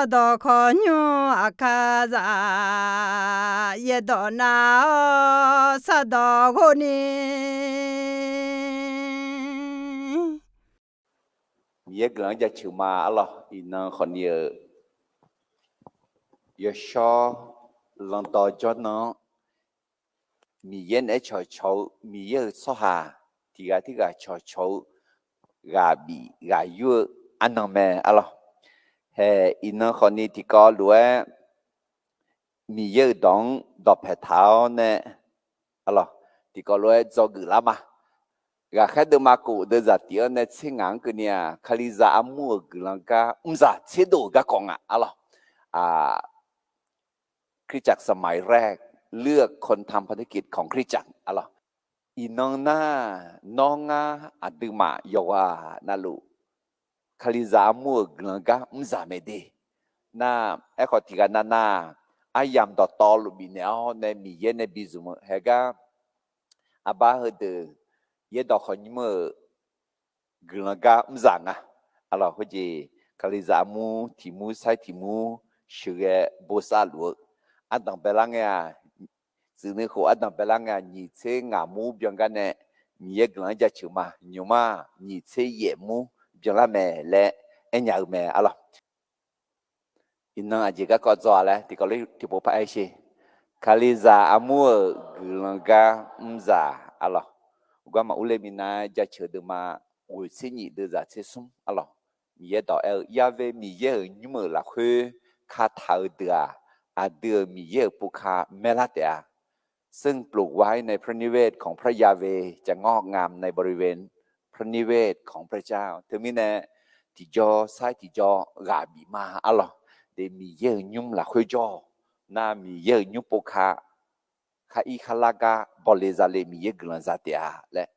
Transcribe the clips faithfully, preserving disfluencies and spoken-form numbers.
Sardawq khawqnymr aqkar zaf, yaerdawq nav-awr sardawq ghov ni. Miqyaer guiqlanq-anr jaceuq ma arlawq. Iqnan khawfni-euq yawshawr landaw jawrnan-anr Miqyaer naeq-aer cawqcawq-eu Miqyaer-euq tsawrhaq tiq ghaq tirghaq cawqcawq-eu ghaq bif ghaq yur-eu arnan mae arlawq. Hae, iqnan khawfni tiqkawv lof-aer Miqyaer-euq dawq-anr dawqpaeq taq-awr nae arlawq, tiqkawv lof-aer dzawgeuf lar ma. Ghaqkhaer deuvma kof deuvzaq tif-anr nae tser ngaq-anr keuvni-aq, Kalizaq armur-euq guiqlanq gar mrzaq tserdov-euq garkawv nga arlawq. คริสตจักรสมัยแรก เลือกคนทำพันธกิจของคริสตจักร arlawq. Iqnan nar, nawr ngar aqduimaf yawqghaq navluf Kalizaq armur-euq guiqlanq gar mrzaq mae de. Nar, aerkhawf tiqghaq navnav aryamq dawqtawvluf bifnaeq-awr nae Miqyaer nae bizmq-eu haegar, arbar heudeuq yaerdawq khawqnymr-euq guiqlanq gar mrzaq nga arlawq. Khoerjeq Kalizaq armur tiq mur sair tiq mur sheuqghae bosav luf-eu ardanq baelar ngae-aq, tsuif nuikhof ardanq baelar ngae-aq, nyiq tser ngaq mur byan gar nae Miqyaer guiqlanq-anr jaceuq ma. Nymq mar nyiq tser yaef mur byanlar mae laer aernya-eu mae arlawq. Iqnan aqjeq garkawv dzaw-a laer tiqkawv lof tiqpov par aer sher. Kalizaq armur-euq guiqlanq gar mrzaq arlawq. Uqgar maqur ler minav-aer jaceuq deuvma ghoeq tser nyif deuvzaq tser smr arlawq. Miqyaer dawq aer-eu, Ya've Miqyaer-euq nymr-euq lafkhoer kataq-eu deuq-aq, aqdui-euq Miqyaer-euq pov ka maerlar taef-a. ซึ่งปลูกไว้ในพระนิเวศของพระยาเวห์ จะงอกงามในบริเวณพระนิเวศของพระเจ้า Teumirnae tiqjawr sair tiqjawr ghaq bif ma arlawq. De Miqyaer-euq nymr lafkhoer jawr-awq. Nar Miqyaer-euq nymr pov ka khar ir khar lar gar bawle zale Miqyaer guiqlanq za taef-a laer.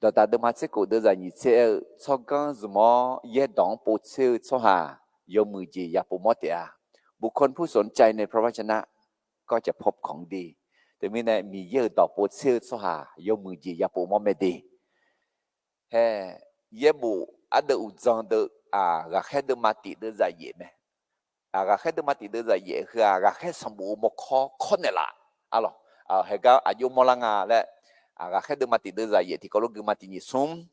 Dawqdaq deuvma tser kof deuvzaq nyiq tser aer-eu tsawrganr zmq-awr yaerdawq-anr pov tser-eu tsawrhaq yawmuiq jeq yapov mawr taef-a. บุคคลผู้สนใจในพระวจนะก็จะพบของดี Teumirnae Miqyaer-euq dawq pov tser-eu tsawrhaq yawmuiq jeq yapov mawr mae de. Hae, yaerbof ardeuv uqdzan deuv, ghaqkhaer deuvma tif deuvzaq yaef mae. Ghaqkhaer deuvma tif deuvzaq yaef heu-aq, ghaqkhaer sanqbof-eu mawrkawr kawr naeqlaf arlawq. Haegar aqjox mawrlar nga laer, ghaqkhaer deuvma tif deuvzaq yaef tiqkawv lof geuvma tiq nyiq smr.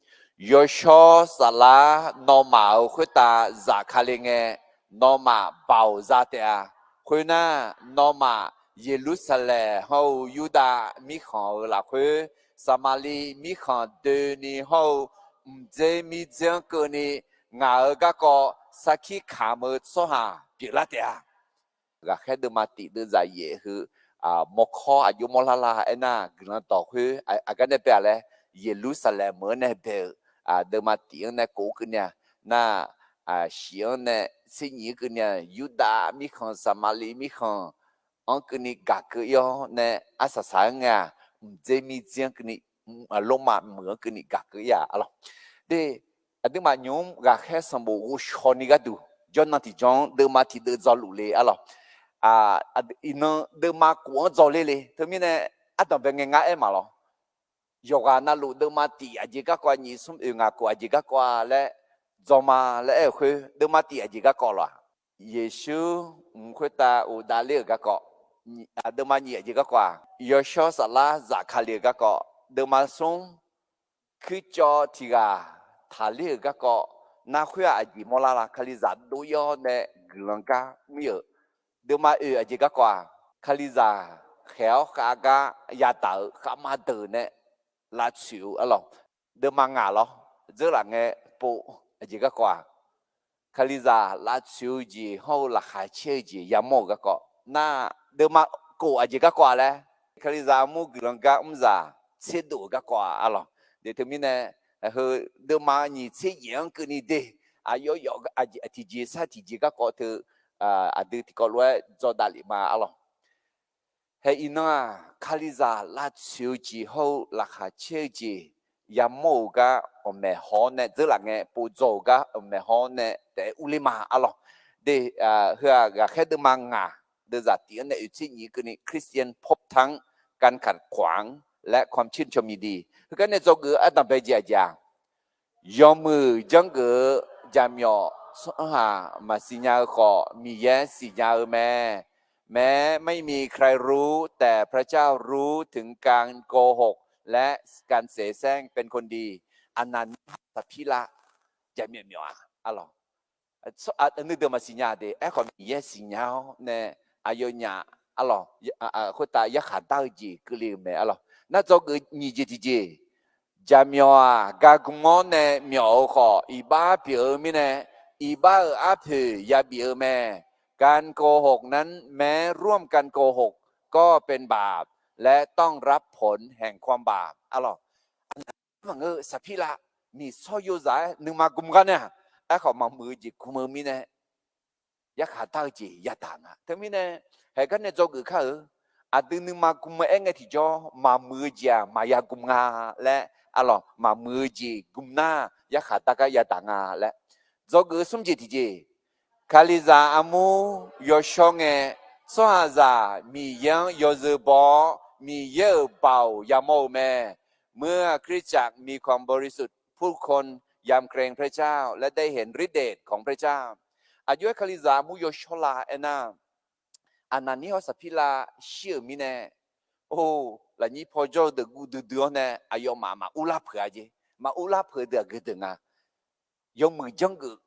Yawshawr saflar nawmaf-euq khoertav zafkale ngae, nawmaf baoq za taef-a. Khoernar, nawmaf Yeqlursaqlaeq hawr-eu Yurdav mirkhanq-euq lafkhoer, Saqmaqliv mirkhanq doeni hawr-eu mqdzer mirdzer-anr keuvni ngaq-euq garkawv sarkir kamq-eu tsawrhaq pyeuflar taef-a. Ghaqkhaer deuvma tif deuvzaq yaef heu mawrkawr aqjox mawrlar la aernar, guiqlanq dawq khoer aqgar nae bae-a laer, Yeqlursaqlaeq meuq-anr nae bae-euq deuvma tif-anr nae kof-eu keuvni-a, nar, shiq-anr nae tser nyiq-anr keuvni-a, Yurdav mirkhanq Saqmaqliv mirkhanq-anr keuvni gaq keuv ir-awr nae arsaq saq-anr ngae-aq, mqdzer mirdzer-anr keuvni, Lormav meuq-anr keuvni gaq keuv ir-a arlawq. De, aqduimaf nymq-mr ghaqkhaer sanqbof ghovshaw ni gharduq jawrnan tiqjawr-anr deuvma tif deuv dzawluf le arlawq. Iqnan deuvma kof-anr dzaw ler le. Teumirnae ardanq bae ngae ngar aer maqlawq. Yawqghaq navluf deuvma tif aqjeq garkawv-a, nyiq smr oeq ngaq kof aqjeq garkawv-a laer dzaw ma laer aer-euq khoer, deuvma tif aqjeq garkawv lawq-aq, Yeqsur mq khoertav ghofdav ler-euq garkawv. Deuvma nyiq aqjeq garkawv-aq, yawshawr saflar zafkale-euq garkawv. Deuvma smr kuircawv tiq ghaq taqler-euq garkawv. Nar khoer-aq aqjeq mawrlar la? Kalizaq dov ir-awr nae guiqlanq gar mr-euq. Deuvma oeq aqjeq garkawv-aq, Kalizaq khaeq-awr khav gar yadaq-euq khavma deuq nae lavtsoeq-eu arlawq. Deuvma ngaq lawr, dzeurlaf ngae pov aqjeq garkawv-aq, Kalizaq lavtsoeq-eu jeq hawr-eu laqkhaq caer-eu jeq yamawr-euq garkawv. Nar, deuvma kof aqjeq garkawv-a laer, Kalizaq armur guiqlanq gar mrzaq tserdov-euq garkawv-a arlawq. De teumirnae, heu deuvma nyiq tser yaef-anr keuvni de, aqyawf yawf tiqjeq sar tiqjeq garkawv teu, aqdui tiqkawv lof-aer dzawdav lef ma arlawq. Hae iqnan-aq, Kalizaq lavtsoeq-eu jeq hawr-eu laqkhaq caer-eu jeq yamawr-euq gar anqmaeq haw-awr nae, dzeurlaf ngae povdzaw-euq gar anqmaeq haw-awr nae taef-aer urler ma arlawq. De, heu-aq ghaqkhaer deuvma ngaq deuvzaq tif-anr nae oeq tser nyiq keuvni Christian Pope Tank Gankat Khuang laer ความชื่นชมยินดี heugar nae dzawgeuf-eu ardanq bae jeq aqjeq-aq, yawmuiq janrgeuf-eu jaqmyawf tsawrhaq maqsiq nya-eu khawf, Miqyaer siqnya-eu mae. แม้ไม่มีใครรู้ แต่พระเจ้ารู้ถึงการโกหก และการเสแสร้งเป็นคนดี Anaqniq Saqpirlav jaqmyawf myawf-a, arlawq. Nuideuq maqsiq nya de, aerkhawf Miqyaer siqnya-awr nae, aqyawfnyaf, arlawq, khoertav yarkhaq dar-eu jeq keuvle-eu mae, arlawq. Nar dzawgeuf nyiq jeq tiqjeq, jaqmyawf-aq, gargm-awr nae myawf-eu khawf, iqbax pyeuf-eu mirnae, iqbax-euq arpoeq yabif-eu mae. การโกหกนั้น แม้ร่วมกันโกหก ก็เป็นบาป และต้องรับผลแห่งความบาป arlawq. Maqngeur, Saqpirlav, miqsawr yozaq-aer nuima gm gar nae-aq, aerkhawf maqmuiq-eu jeq gm-eu mirnae, yarkhaq dar-eu jeq yadaq nga. Teumirnae, haeq gar nae dzawgeuf kar-eu, aqdui nuima gm-eu aer ngae tiqjawr, maqmuiq-eu jeq-aq maqya gm nga laer, arlawq, maqmuiq-eu jeq gm nar, yarkhaq dar gar yadaq nga laer. Dzawgeuf-eu smr jeq tiqjeq, Kalizaq armur yawshawr ngae, tsawrhaqzaq Miqyaer-anr yawzeu baw-awr, Miqyaer-euq baoq yamawr-eu mae. เมื่อคริสตจักรมีความบริสุทธิ์ ผู้คนยำเกรงพระเจ้า และได้เห็นฤทธิ์เดชของพระเจ้า Aqjox-aer Kalizaq armur yawshawr la aernar, Anaqniq hawr Saqpirlav shir-euq mirnae, or, lafnyir paw jawr-eu deuq guv duidui-awr nae aqyawfmaf maqur lar peuq-a jeq. Maqur lar peuq-eu deuq aqgeu deuq nga. Yawmuiq janrgeuf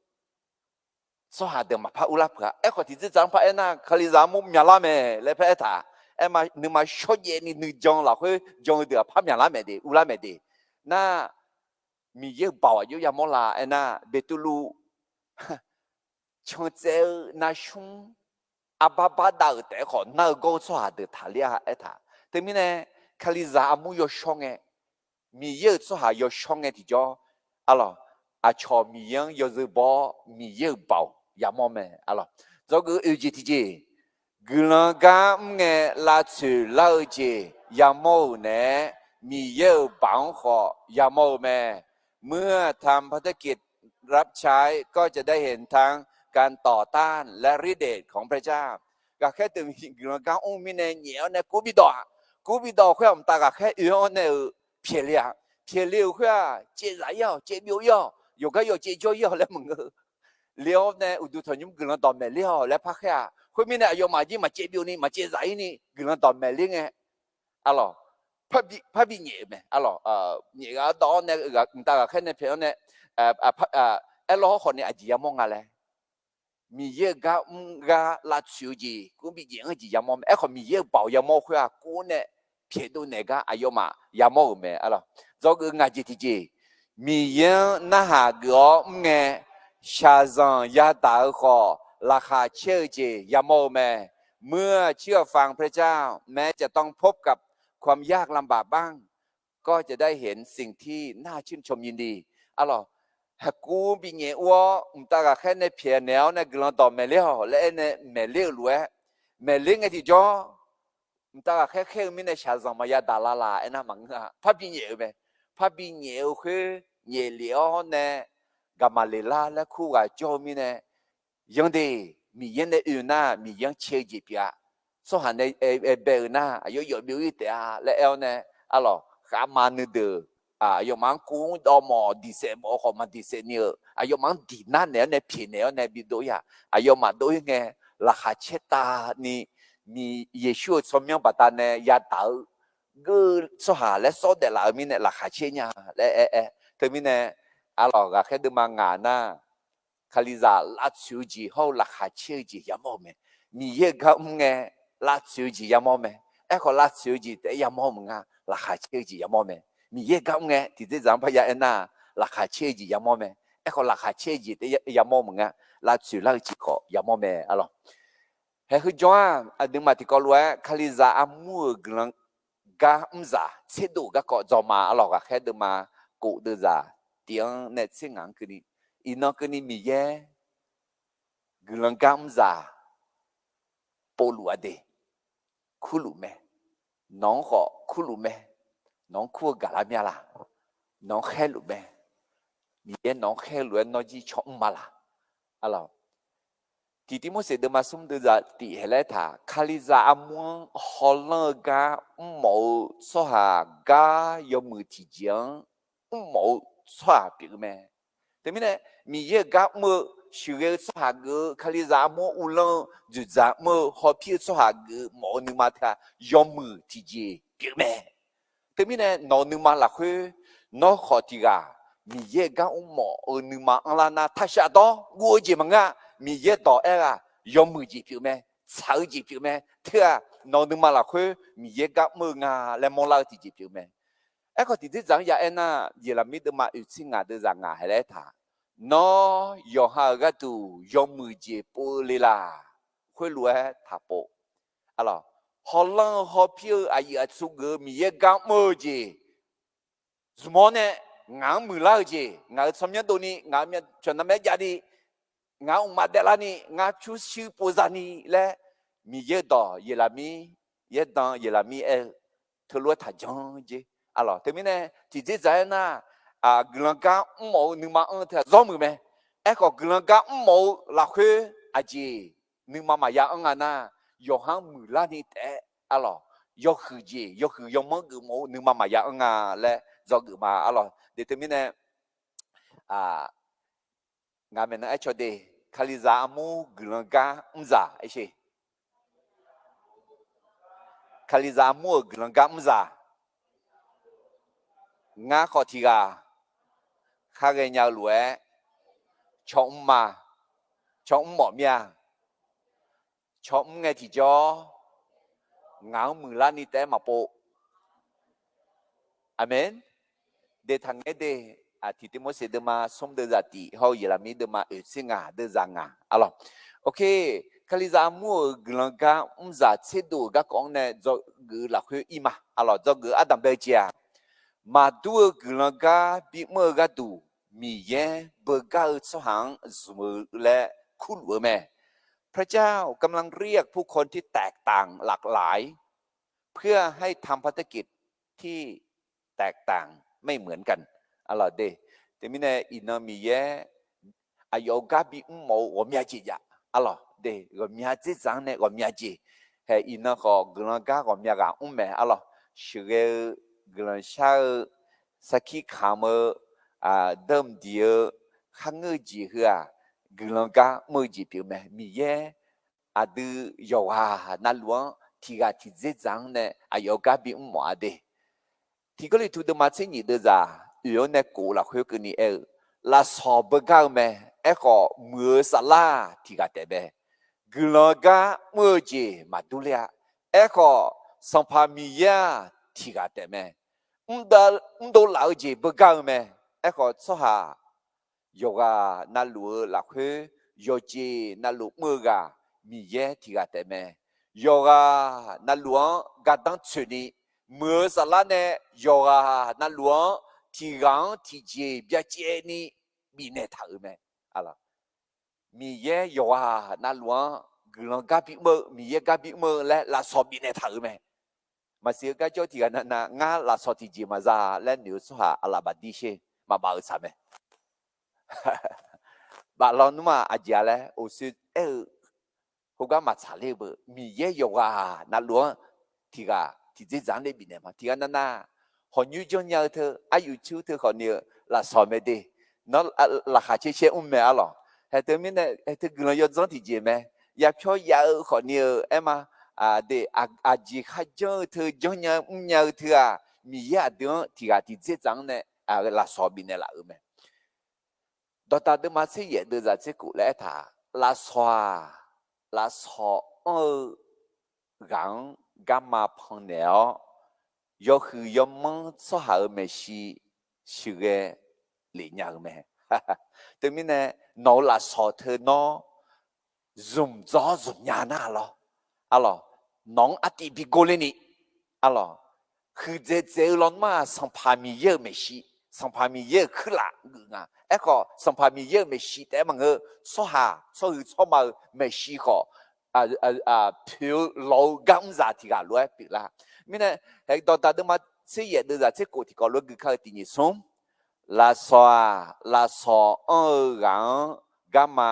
tsawrhaq deuq maqpar urlar peuq-a. Aerkhawf tiqdzerdzaq-anr par aernar, Kalizaq armur myaqlar mae laer par aertaq. Aerma nuima shawrjaev ni nuijan lafkhoer jan-eu deuq-aq par myaqlar mae de, urlar mae de. Nar, Miqyaer-euq baoq aqjox yamawr la aernar, Beqtuvluv cantsaev-eu narsmr arbar bardav-euq taef-aer khawf nar-eu gawr-eu tsawrhaq deuq taqler-a aertaq. Teumirnae, Kalizaq armur yawshawr ngae, Miqyaer-euq tsawrhaq yawshawr ngae tiqjawr, arlawq, aqcawq Miqyaer-anr yawzeu baw-awr, Miqyaer-euq baoq yamawr mae, arlawq. Dzawgeuf oeq jeq tiqjeq, guiqlanq gar mr ngae lavtsoeq lar-eu jeq yamawr-euq naeq-aer, Miqyaer-euq baoq-anr khawf yamawr-eu mae. เมื่อทำพันธกิจรับใช้ ก็จะได้เห็นทั้งการต่อต้าน และฤทธิ์เดชของพระเจ้า Ghaqkhaer deuq guiqlanq gar mr mirnae nyaef-awr nae kur bidawq-aq, kur bidawq khoer-aq mqtav ghaqkhaer oe-awr nae-euq pyaeqle-aq, pyaeqle-euq khoer-aq caevzaf ir-awq, caevbyov ir-awq, yawqgar yawf caevjawr ir-awq laer maqngeur-eu. Le-awr nae uqduq tanqnymr guiqlanq dawqmaeq ler-awq laer par khaer-aq, khoermirnae aqyawfmaf jir maqcaevbyov ni maqcaevzaf ir ni guiqlanq dawqmaeq ler ngae, arlawq, parbi nyaef-euq mae, arlawq, nyaef ghaq-awr dawv-awr nae mqtav ghaqkhaer nae pyaeq-awr nae, aerlawr hawrkhawf ni aqjeq yamawr nga laer. Miqyaer-euq gar mr gar lavtsoeq-eu jeq kur bi nyaef-anr jeq yamawr mae. Aerkhawf Miqyaer-euq baoq yamawr khoer-aq kur nae pyaeqdov naeq gar aqyawfmaf yamawr-euq mae, arlawq. Dzawgeuf ngaq jeq tiqjeq, Miqyaer-anr narhaq geuf-awr mr ngae, shaqzanq yadaq-eu khawf laqkhaq caer-eu jeq yamawr-eu mae. เมื่อเชื่อฟังพระเจ้า แม้จะต้องพบกับความยากลำบากบ้าง ก็จะได้เห็นสิ่งที่น่าชื่นชมยินดี Arlawq, haiqkur bi nyaef ur-awr mqtav ghaqkhaer nae pyaeq naeq-awr nae guiqlanq dawqmaeq ler-awq laer aer nae maeqler-euq lof-aer, maeqler ngae tiqjawr, mqtav ghaqkhaer khaer-eu mirnae shaqzanq maqya daqla laf aernar maqngeur-a. Parbi nyaef-eu mae. Parbi nyaef-eu khoer nyaef lef-awr nae, Gaqmaqleqlar laer kur ghaq jawr-eu mirnae, yanr de, Miqyaer nae oe-eu nar Miqyaer-anr cae-eu jeq pyeuf-a. Tsawrhaq nae aer bae-eu nar aqyawf yawf byov ir taef-a laer aer-awr nae, arlawq, khavma nuideuq aqyawfmaf-anr kur-anr dawv mawf diqsaef mawf-eu khawf maqdiqsaef ni-euq, aqyawfmaf-anr diq nar naeq-awr nae pyaeq naeq-awr nae bidov ir-aq, aqyawfmaf dov ir ngae, laqkhaq caer tavni, Yeqsur-euq tsawrmyanr baqdanae yadaq-eu geur-eu tsawrhaq laer sawr daef laf-eu mirnae laqkhaq caer nya laer aer aer. Teumirnae, arlawq, ghaqkhaer deuvma ngaq nar, Kalizaq lavtsoeq-eu jeq hawr-eu laqkhaq caer-eu jeq yamawr-euq mae. Miqyaer-euq gar mr ngae lavtsoeq-eu jeq yamawr mae. Aerkhawf lavtsoeq-eu jeq taef-aer yamawr maqnga, laqkhaq caer-eu jeq yamawr mae. Miqyaer-euq gar mr ngae tiqdzerdzaq-anr parya aernar, laqkhaq caer-eu jeq yamawr mae. Aerkhawf laqkhaq caer-eu jeq taef-aer yamawr maqnga, lavtsoeq lar-eu jeq khawf yamawr mae, arlawq. Haeq heu jawr-aq, aqduimaf tiqkawv lof-aer Kalizaq armur-euq guiqlanq gar mrzaq tserdov garkawv dzawqma, arlawq, ghaqkhaer deuvma kof deuvzaq tiq-anr nae tser ngaq-anr keuvni, iqnan keuvni Miqyaer guiqlanq gar mrzaq povluf-a de. Kurluf mae. Nawq-anr khawf kurluf mae. Nawq-anr kur-eu gaqlar mya laq? Nawq-anr khaerluf mae. Miqyaer nawq-anr khaerluf-aer nawr jir caw mr ma laq? Arlawq, tiqtiv Morseq deuvma smr deuvzaq tiq haeq laer taq, Kalizaq armur-anr hawlanr-eu gar mrmawf-eu tsawrhaq gar yawmuiq tiqjeq-anr mrmawf-eu tsawrhaq pyeuf-eu mae. Teumirnae, Miqyaer-euq gar mr-eu sheuqghae-eu tsawrhaq geuf-eu, Kalizaq armur uvlanr-eu dzoeqdzaq mr-eu hawpir-eu tsawrhaq geuf mawf-eu nuima teu-aq, yawmuiq tiqjeq pyeuf mae. Teumirnae nawq-euq nuima lafkhoer nawr khawf tiq ghaq Miqyaer gar mrmawf-eu nuima anrlar nar, taqshaf dawr guv-eu jeq maqngeur-a. Miqyaer dawq aer-aq, yawmuiq jeq pyeuf mae, tsaq-eu jeq pyeuf mae. Teu-aq, nawq-euq nuima lafkhoer Miqyaer gar mr-eu nga laer mawrlar-eu tiqjeq pyeuf mae. Aerkhawf, tiqdzerdzaq-anr ya aernar, Yeqlaqmir deuvma oeqtser ngaq deuvzaq ngaq hae laer aertaq, nawr yawqha-euq gharduq yawmuiq jeq pov-eu le laq? Khoerlof-aer taqpov. Arlawq, hawlanr-eu hawpir-eu aqyuif aqtsu geuf-eu Miqyaer gar mr-eu jeq zmq-awr nae, ngaq-anr muiqlar-eu jeq, ngaq-euq tsawrmyanr dovni, ngaq-euq myavpyawq navmaer javni, ngaq-anr mqmaq daeflarni, ngar pyurshuir povzani laer, Miqyaer-eu dawq Yeqlaqmir, yaerdan Yeqlaqmir aer-eu, teulof-aer taqjanr jer. Arlawq, teumirnae tiqdzerdzaq aernar, guiqlanq gar mrmawf-eu nuima anr-eu teu-aq zawr muiq mae. Aerkhawf, guiqlanq gar mrmawf-eu lafkhoer aqjeq nuima maqya anr nga nar, yawqha-anr muiqlarni taef-aer, arlawq, yawhuiq jeq, yawhuiq yawmanr geufmawf-eu nuima maqya anr nga laer dzawgeuf ma. Arlawq, de teumirnae, ngaq maeqnan aer caw de, Kalizaq armur guiqlanq gar mrzaq aer sher. Kalizaq armur-euq guiqlanq gar mrzaq. Ngar khawf tiq ghaq khar ghaenya-eu lof-aer, cawmr ma, cawmr mawf mir-a. Cawmr ngae tiqjawr, ngaq-anr muiqlarni taef-aer maqpov. Aqmeq. De taqngaer de, tiq Tiqmorseq deuvma smr deuvzaq tiq hawr-eu Yeqlaqmir deuvma oeqtser ngaq deuvzaq ngaq, arlawq. Oke, Kalizaq armur-euq guiqlanq gar mrzaq tserdov-euq garkawv-anr nae dzawgeuf-eu lafkhoer ir ma. Arlawq, dzawgeuf ardanqbae-eu jeq-aq, maqdur-eu guiqlanq gar bimr-eu gharduq Miqyaer beugar-eu tsawrhaq-anr zmq-eu laer kurluf-eu mae. พระเจ้ากำลังเรียกผู้คนที่แตกต่างหลากหลาย เพื่อให้ทำภารกิจที่ แตกต่างไม่เหมือนกัน arlawq de. Teumirnae iqnan Miqyaer aqyawf-euq gar bimr mawf-eu ghawqmya jeq jav, arlawq de, ghawqmya dzerdzaq-anr nae ghawqmya jeq hae, iqnan khawf guiqlanq gar ghawqmya ghaq mr mae, arlawq. Sheuqghae-eu, guiqlanq shar-eu, sarkir kamq-eu, deuq mqdiq-eu, kharngeur-eu jeq heu-aq, guiqlanq gar mr-eu jeq pyeuf mae. Miqyaer aqdui yawqghaq navluf-anr tiq ghaq tiq dzerdzaq-anr nae aqyawf gar bimr mawf-a de. Tiq Gawrliqtu deuvma tser nyiq deuvzaq oeq-anr nae kof lafkhoer keuvni aer-eu, lafsawq beugar-eu mae. Aerkhawf, muiq-eu saflar tiq ghaq taef mae. Guiqlanq gar mr-eu jeq maqdur ler-a. Aerkhawf, Sanqpaq Miqyaer-aq tiq ghaq taef mae. Mrdov laf-eu jeq beugar-eu mae. Aerkhawf, tsawrhaq yawqghaq navluf-eu lafkhoer, yawqjeq navluf mr-eu ghaq Miqyaer tiq ghaq taef mae. Yawqghaq navluf-anr gardanr tsoeqni, muiq-eu saflar nae yawqghaq navluf-anr tiq ghaq-anr tiqjeq byacaevni bifnaeq taq-euq mae. Miqyaer yawqghaq navluf-anr guiqlanq gar bimr-eu, Miqyaer gar bimr-eu laer lafsawq bifnaeq taq-euq mae. Maqsiq-eu garjawr tiq ghaq navnav ngar lafsawq tiqjeq maqza laer noeq-eu tsawrhaq aqlaf bafdir sher, maqbaf-eu tsaq mae. Baflawnmr-aq aqjeq-a laer oqsoe aer-eu khoergar maqtsaq ler-eu beu, Miqyaer yawqghaq navluf-anr tiq ghaq tiq dzerdzaq-anr nae bifnaeq ma. Tiq ghaq navnav hawqnyoer janrnya-eu teu, aryuf tsuir teu khawfni-eu lafsawq mae de. Nawr laqkhaq caer caer mr mae, arlawq. Haeq teumirnae haeq teu guiqlanq yawdzanr tiqjeq mae. Yapyawr yav-eu khawfni-eu aer ma. De, aqjeq kharjanr-eu teu janrnya mrnya-eu teu-aq, Miqyaer aqdui-anr tiq ghaq tiq dzerdzaq-anr nae lafsawq bifnaeq laf-euq mae. Dawqdaq deuvma tser yaef deuvzaq tser kof laer aertaq, lafsawq-aq, lafsawq anr-eu ghaq-anr garma pannaeq-awr, yawhuiq yawmanr tsawrhaq-euq maeqshi sheuqghae lef nya-eu mae. Teumirnae nawq-euq lafsawq teu nawr zmq dzaw-awr zmq nya nar lawr, arlawq, nawq-anr artiv bi gor lerni, arlawq, huiqdzaeq dzaeq-eu lawnmr-aq Sanqpaq Miqyaer-euq maeqshi, Sanqpaq Miqyaer-euq kuirlaf geuf nga. Aerkhawf Sanqpaq Miqyaer-euq maeqshi taef-aer maqngeur, tsawrhaq tsawrhuiq tsawrma-euq maeqshi khawf poeq-eu lawq-eu gar mrzaq tiq ghaq lof-aer pyeuflar. Mirnae, dawqdaq deuvma tser yaef deuvzaq tser kof tiqkawv lof-aer gui kar-eu tiq nyiq smr, lafsawq-aq, lafsawq anr-eu ghaq-anr garma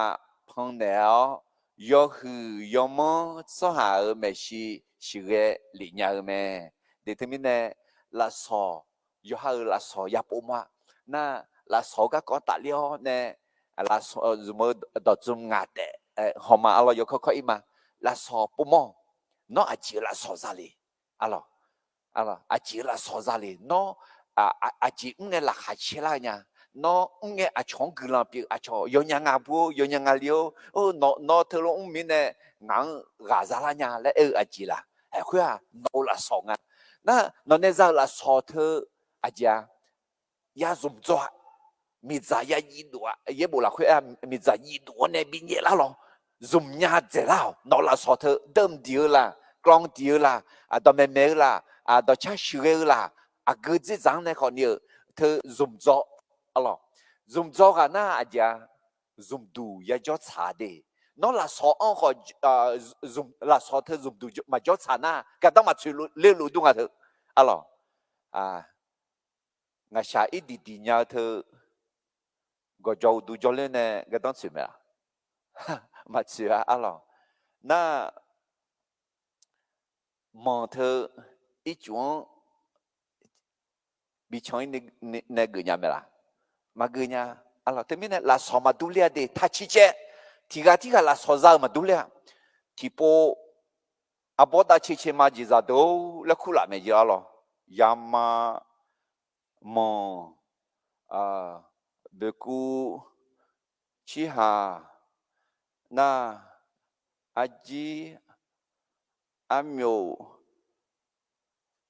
pannaeq-awr, yawhuiq yawmanr tsawrhaq-euq maeqshi sheuqghae lef nya-eu mae. De teumirnae, lafsawq, yawqha-euq lafsawq yapov ma. Nar, lafsawq-eu garkawv tafler-awr nae zmq-eu dawqtsuif ngaq taef hawq ma arlawr, yawkawr kawr-ir ma. Lafsawq povmawr-awq. Nawr aqjeq-eu lafsawq za le? Arlawr, aqjeq-eu lafsawq za le? Nawr aqjeq mr ngae laqkhaq caerlar-eu nya? Nawr mr ngae aqcawq-anr guiqlanq pyeuf, aqcawq yawnya nga bur-or, yawnya nga le-or, nawr teulof mr mirnae ngaq-anr ghaq zalar nya laer aer-eu aqjeq laf? Khoer-aq nawq-eu lafsawq nga. Nar, nawq nae za-euq lafsawq teu aqjeq-a, ya zmq dzawr-a. Miqdzaq ya jiv dov-a. Yaerbof lafkhoer-a, miqdzaq jiv dov-awr nae binyaef lar lawr, zmq nya dzaeqlar-awq. Nawq-eu lafsawq teu deuv mqdiq-eu laf, klanv diq-eu laf, dawqmaeq maeq-eu laf, dawqcar shuiq ghae-eu laf, aqgeu dzerdzaq-anr nae khawf ni-euq teu zmq dzawr. Arlawr, zmq dzawr ghaq nar aqjeq-a, zmqduq yajawr tsaq de. Nawr lafsawq anr khawf, lafsawq teu zmqduq maqjawr tsaq nar, gardanr maqtsoeq ler-eu luf dur nga teu. Arlawr, ngaqshaq irdiq diq nya-eu teu, gawqjawq uqduq jawrler nae gardanr tsoeq mae-a? Maqtsoeq-a arlawr. Nar, manq teu ircuf-anr bican-ir nae geuf nya mae laf? Maqgeuf nya. Arlawr, teumirnae lafsawq maqdur ler-a de. Taqciq caev, tiq ghaq tirghaq lafsawq za-euq maqdur ler-a. Tiqpov arbawr dav cae cae ma jeq zaqdeuq-or laer kurlaf mae jeq arlawr. Yama, manq, boeqkuv, cirhaq, nar, arjir, armyof,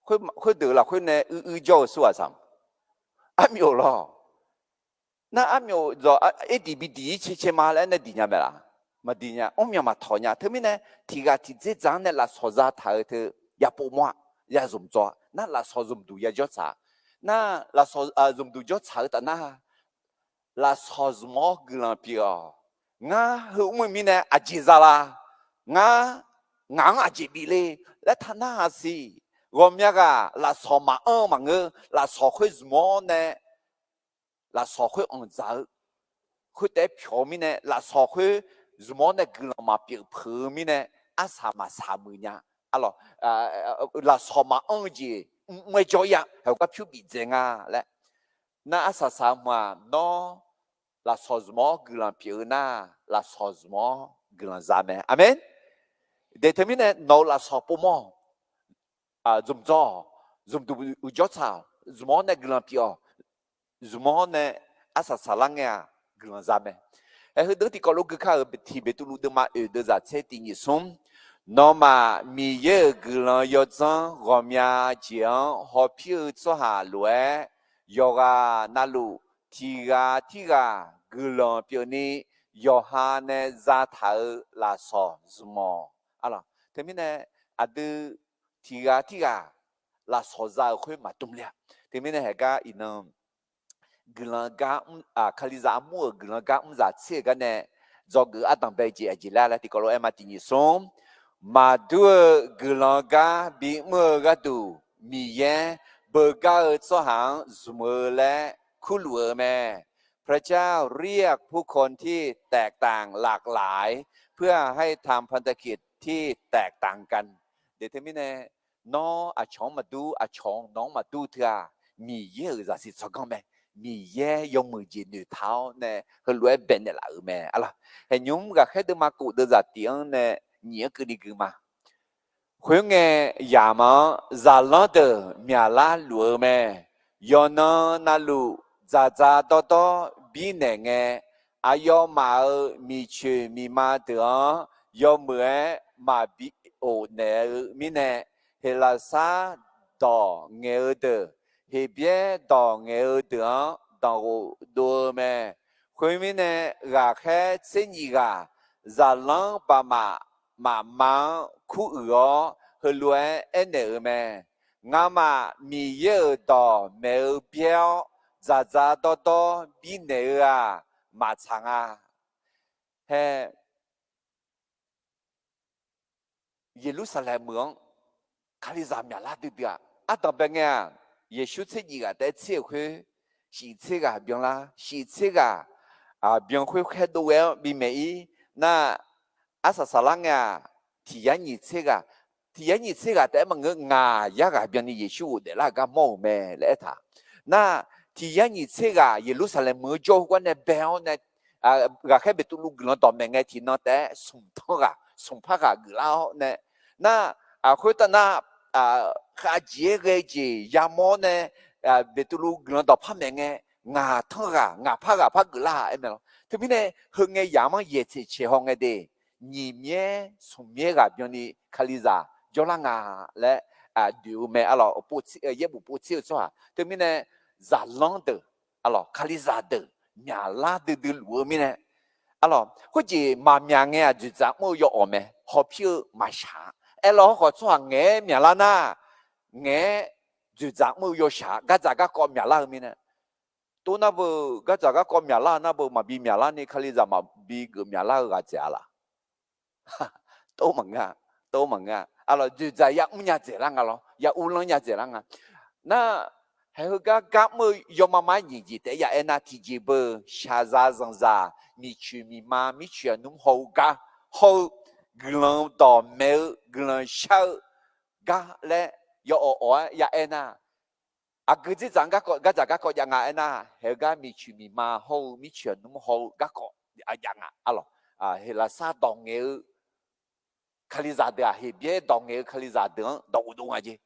khoerdeuq lafkhoer nae uiruir jawr-eu surghaq saq, armyof lawr. Nar armyof zawq irdiq bidiq-ir cae cae ma laer nae diq nya mae laf? Maqdiq nya. Mrmyanq maqtawq nya. Teumirnae tiq ghaq tiq dzerdzaq-anr nae lafsawq zataq-eu teu ya povmawr-a, ya zmq dzawr-a. Nar lafsawq zmqduq yajawr tsaq. Nar lafsawq zmqduq jawr tsaq-eu taf nar, lafsawq zmq-awr guiqlanq pyeuf-awq. Ngar heu mr-eu mirnae aqjeq za la? Ngar, ngaq-anr aqjeq bif le laer taq narhaq siq. Ghawqmya ghaq lafsawq maqanr-eu maqngeur. Lafsawq khoer zmq-awr nae, lafsawq khoer anqdzaq-eu, khoertaef-aer pyawq-eu mirnae, lafsawq khoer zmq-awr nae guiqlanq maqpyeuf peuq-eu mirnae, arsaq maqsaq muiq nya. Arlawr, lafsawq maqanr-eu jeq mr-aer jawr-ir-a. Heugar pyur bif dzaeq nga laer. Nar arsaq saq-eu hmq-aq, nawr lafsawq zmq-awr guiqlanq pyeuf-eu nar, lafsawq zmq-awr guiqlanq za mae. Aqmeq. De teumirnae nawq-eu lafsawq povmawr-awq. Zmq dzawr-awq. Zmqduq uqjawr tsaq-awq. Zmq-awr nae guiqlanq pyeuf-awq. Zmq-awr nae arsaq saqlar ngae-aq, guiqlanq za mae. Aer, heudeuq tiqkawv lof gui kar-euq tiq Beqtuvluv deuvma oeq deuvzaq tser tiq nyiq smr. Nawmaf Miqyaer-euq guiqlanq yawdzanr ghawqmya jeq-anr hawpir-eu tsawrhaq lof-aer, yawqghaq navluf tiq ghaq tirghaq guiqlanq pyeufni yawqha nae zataq-euq lafsawq zmq-awq. Arlawr, teumirnae aqdui tiq ghaq tirghaq lafsawq za-euq khoer maqdm ler-a. Teumirnae haeqgar iqnan guiqlanq gar, Kalizaq armur-euq guiqlanq gar mrzaq tser-euq gar nae dzawgeuf ardanq bae jeq aqjeq laer laer tiqkawv lof-aer ma tiq nyiq smr. Maqdur-eu guiqlanq gar bimr-eu gharduq Miqyaer beugar-eu tsawrhaq-anr zmq-eu laer kurluf-eu mae. พระเจ้าเรียกผู้คนที่แตกต่างหลากหลาย เพื่อให้ทำพันธกิจที่แตกต่างกัน De teumirnae, nawr aqcawq-anr maqdur, aqcawq nawq-anr maqdur teu-aq, Miqyaer-euq zaqsiq tsawrganr mae. Miqyaer yawmuiq jeq noeqtaq-awr nae heulof-aer baenaeq laf-euq mae. Arlawr, haeqnymr ghaqkhaer deuvma kof deuvzaq tiq-anr nae nyiq-anr keuvni gui ma. Khoerngae, yamq-anr zaqlanr deuq myaqlar luf-eu mae. Yawqnan navluf dzaqdzaq dawrdawr birnaeq ngae, aqyawfmaf-euq miqcoeq miqma deuq-anr yawmuiq-aer maqbi of naeq-eu mirnae, Heqlaqsar dawq ngaeq-eu deuq, Heqbyaer dawq ngaeq-eu deuq-anr danqghof dov-eu mae. Khoermirnae, ghaqkhaer tser nyif ghaq zaqlanr baqmaf mafma-anr kuruiq-awr, heulof-aer aernaeq-euq mae. Ngamaf Miqyaer-euq dawq maeq-eu byaer-awr, dzaqdzaq dawrdawr birnaeq-eu-aq, maqtsaq nga. Hae, Yeqlursaqlaeq meuq-anr Kalizaq myaqlar duidui-aq, ardanq bae ngae-aq, Yeqsur tser nyif ghaq taef-aer tser-euq khoer, shif tser ghaq byanlar, shif tser ghaq byan khoer khaerdov ghae-anr bimaeq-ir nar, arsaq saqlar ngae-aq, tiq yar nyiq tser ghaq, tiq yar nyiq tser ghaq taef-aer maqngeur, ngaq yar ghaq byanni Yeqsur ghofdaeflar-euq gar mawr-euq mae laer aertaq. Nar, tiq yar nyiq tser ghaq Yeqlursaqlaeq meuq-eu jawr-eu gar nae bae-awr nae, ghaqkhaer Beqtuvluv guiqlanq dawqmaeq ngae tiqnan taef-aer smq tanr ghaq, smq par ghaq geuflar-awr nae, nar, khoertav nar, khavjeq-aer ghae jeq yamawr nae, Beqtuvluv guiqlanq dawqpar maeq ngae, ngaq tanr ghaq, ngaq par ghaq par geuflar-a aer mae lawr. Teumirnae, heu ngae yamq-anr yaeq tseq caeq haw ngae de, nyiq myaer smq myaer ghaq byanni Kalizaq jawrlar nga laer doeq-eu mae. Arlawq, yaerbof povtser-eu tsawrhaq. Teumirnae, zaqlanr deuq, arlawq, Kalizaq deuq myaqlar duidui luf-eu mirnae, arlawq, khoerjeq maqmyaq ngae-aq, dzoeqdzaq mr-eu yawawq mae, hawpir-eu maqshaq-a. Aerlawr hawrkhawf tsawrhaq ngaeq-aer myaqlar nar, ngaeq-aer dzoeqdzaq mr-eu yawshaq-a. Gardzaq garkawv myaqlar-eu mirnae, tov nar beu, gardzaq garkawv myaqlar nar beu, maqbi myaqlar ni Kalizaq maqbi geuf myaqlar-eu ghaq dzaeq-a laq? Tov maqngeur-a, tov maqngeur-a. Arlawq, dzoeqdzaq yamr nya dzaeqlar nga lawr, ya uvlanr nya dzaeqlar nga. Nar, haeq heugar gar mr-eu yawmama-aer nyiq jeq taef-aer ya aer nar, tiqjeq beu shaqzaq zanqzaq, miqcoeq miqma, mircoeq aqnmr haw-eu gar hawr-eu, guiqlanq dawqmaeq-eu guiqlanq shar-eu gar laer yawawq awq-aer ya aer nar, aqgeu dzerdzaq-anr garkawv, gardzaq garkawv jav nga aer nar, haeq-eu gar miqcoeq miqma hawr-eu, mircoeq aqnmr haw-eu garkawv jav nga. Arlawq, Heqlaqsar dawq ngaeq-eu Kalizaq deuq-aq, Heqbyaer dawq ngaeq-eu Kalizaq deuq-anr dawq ghofdov nga jeq.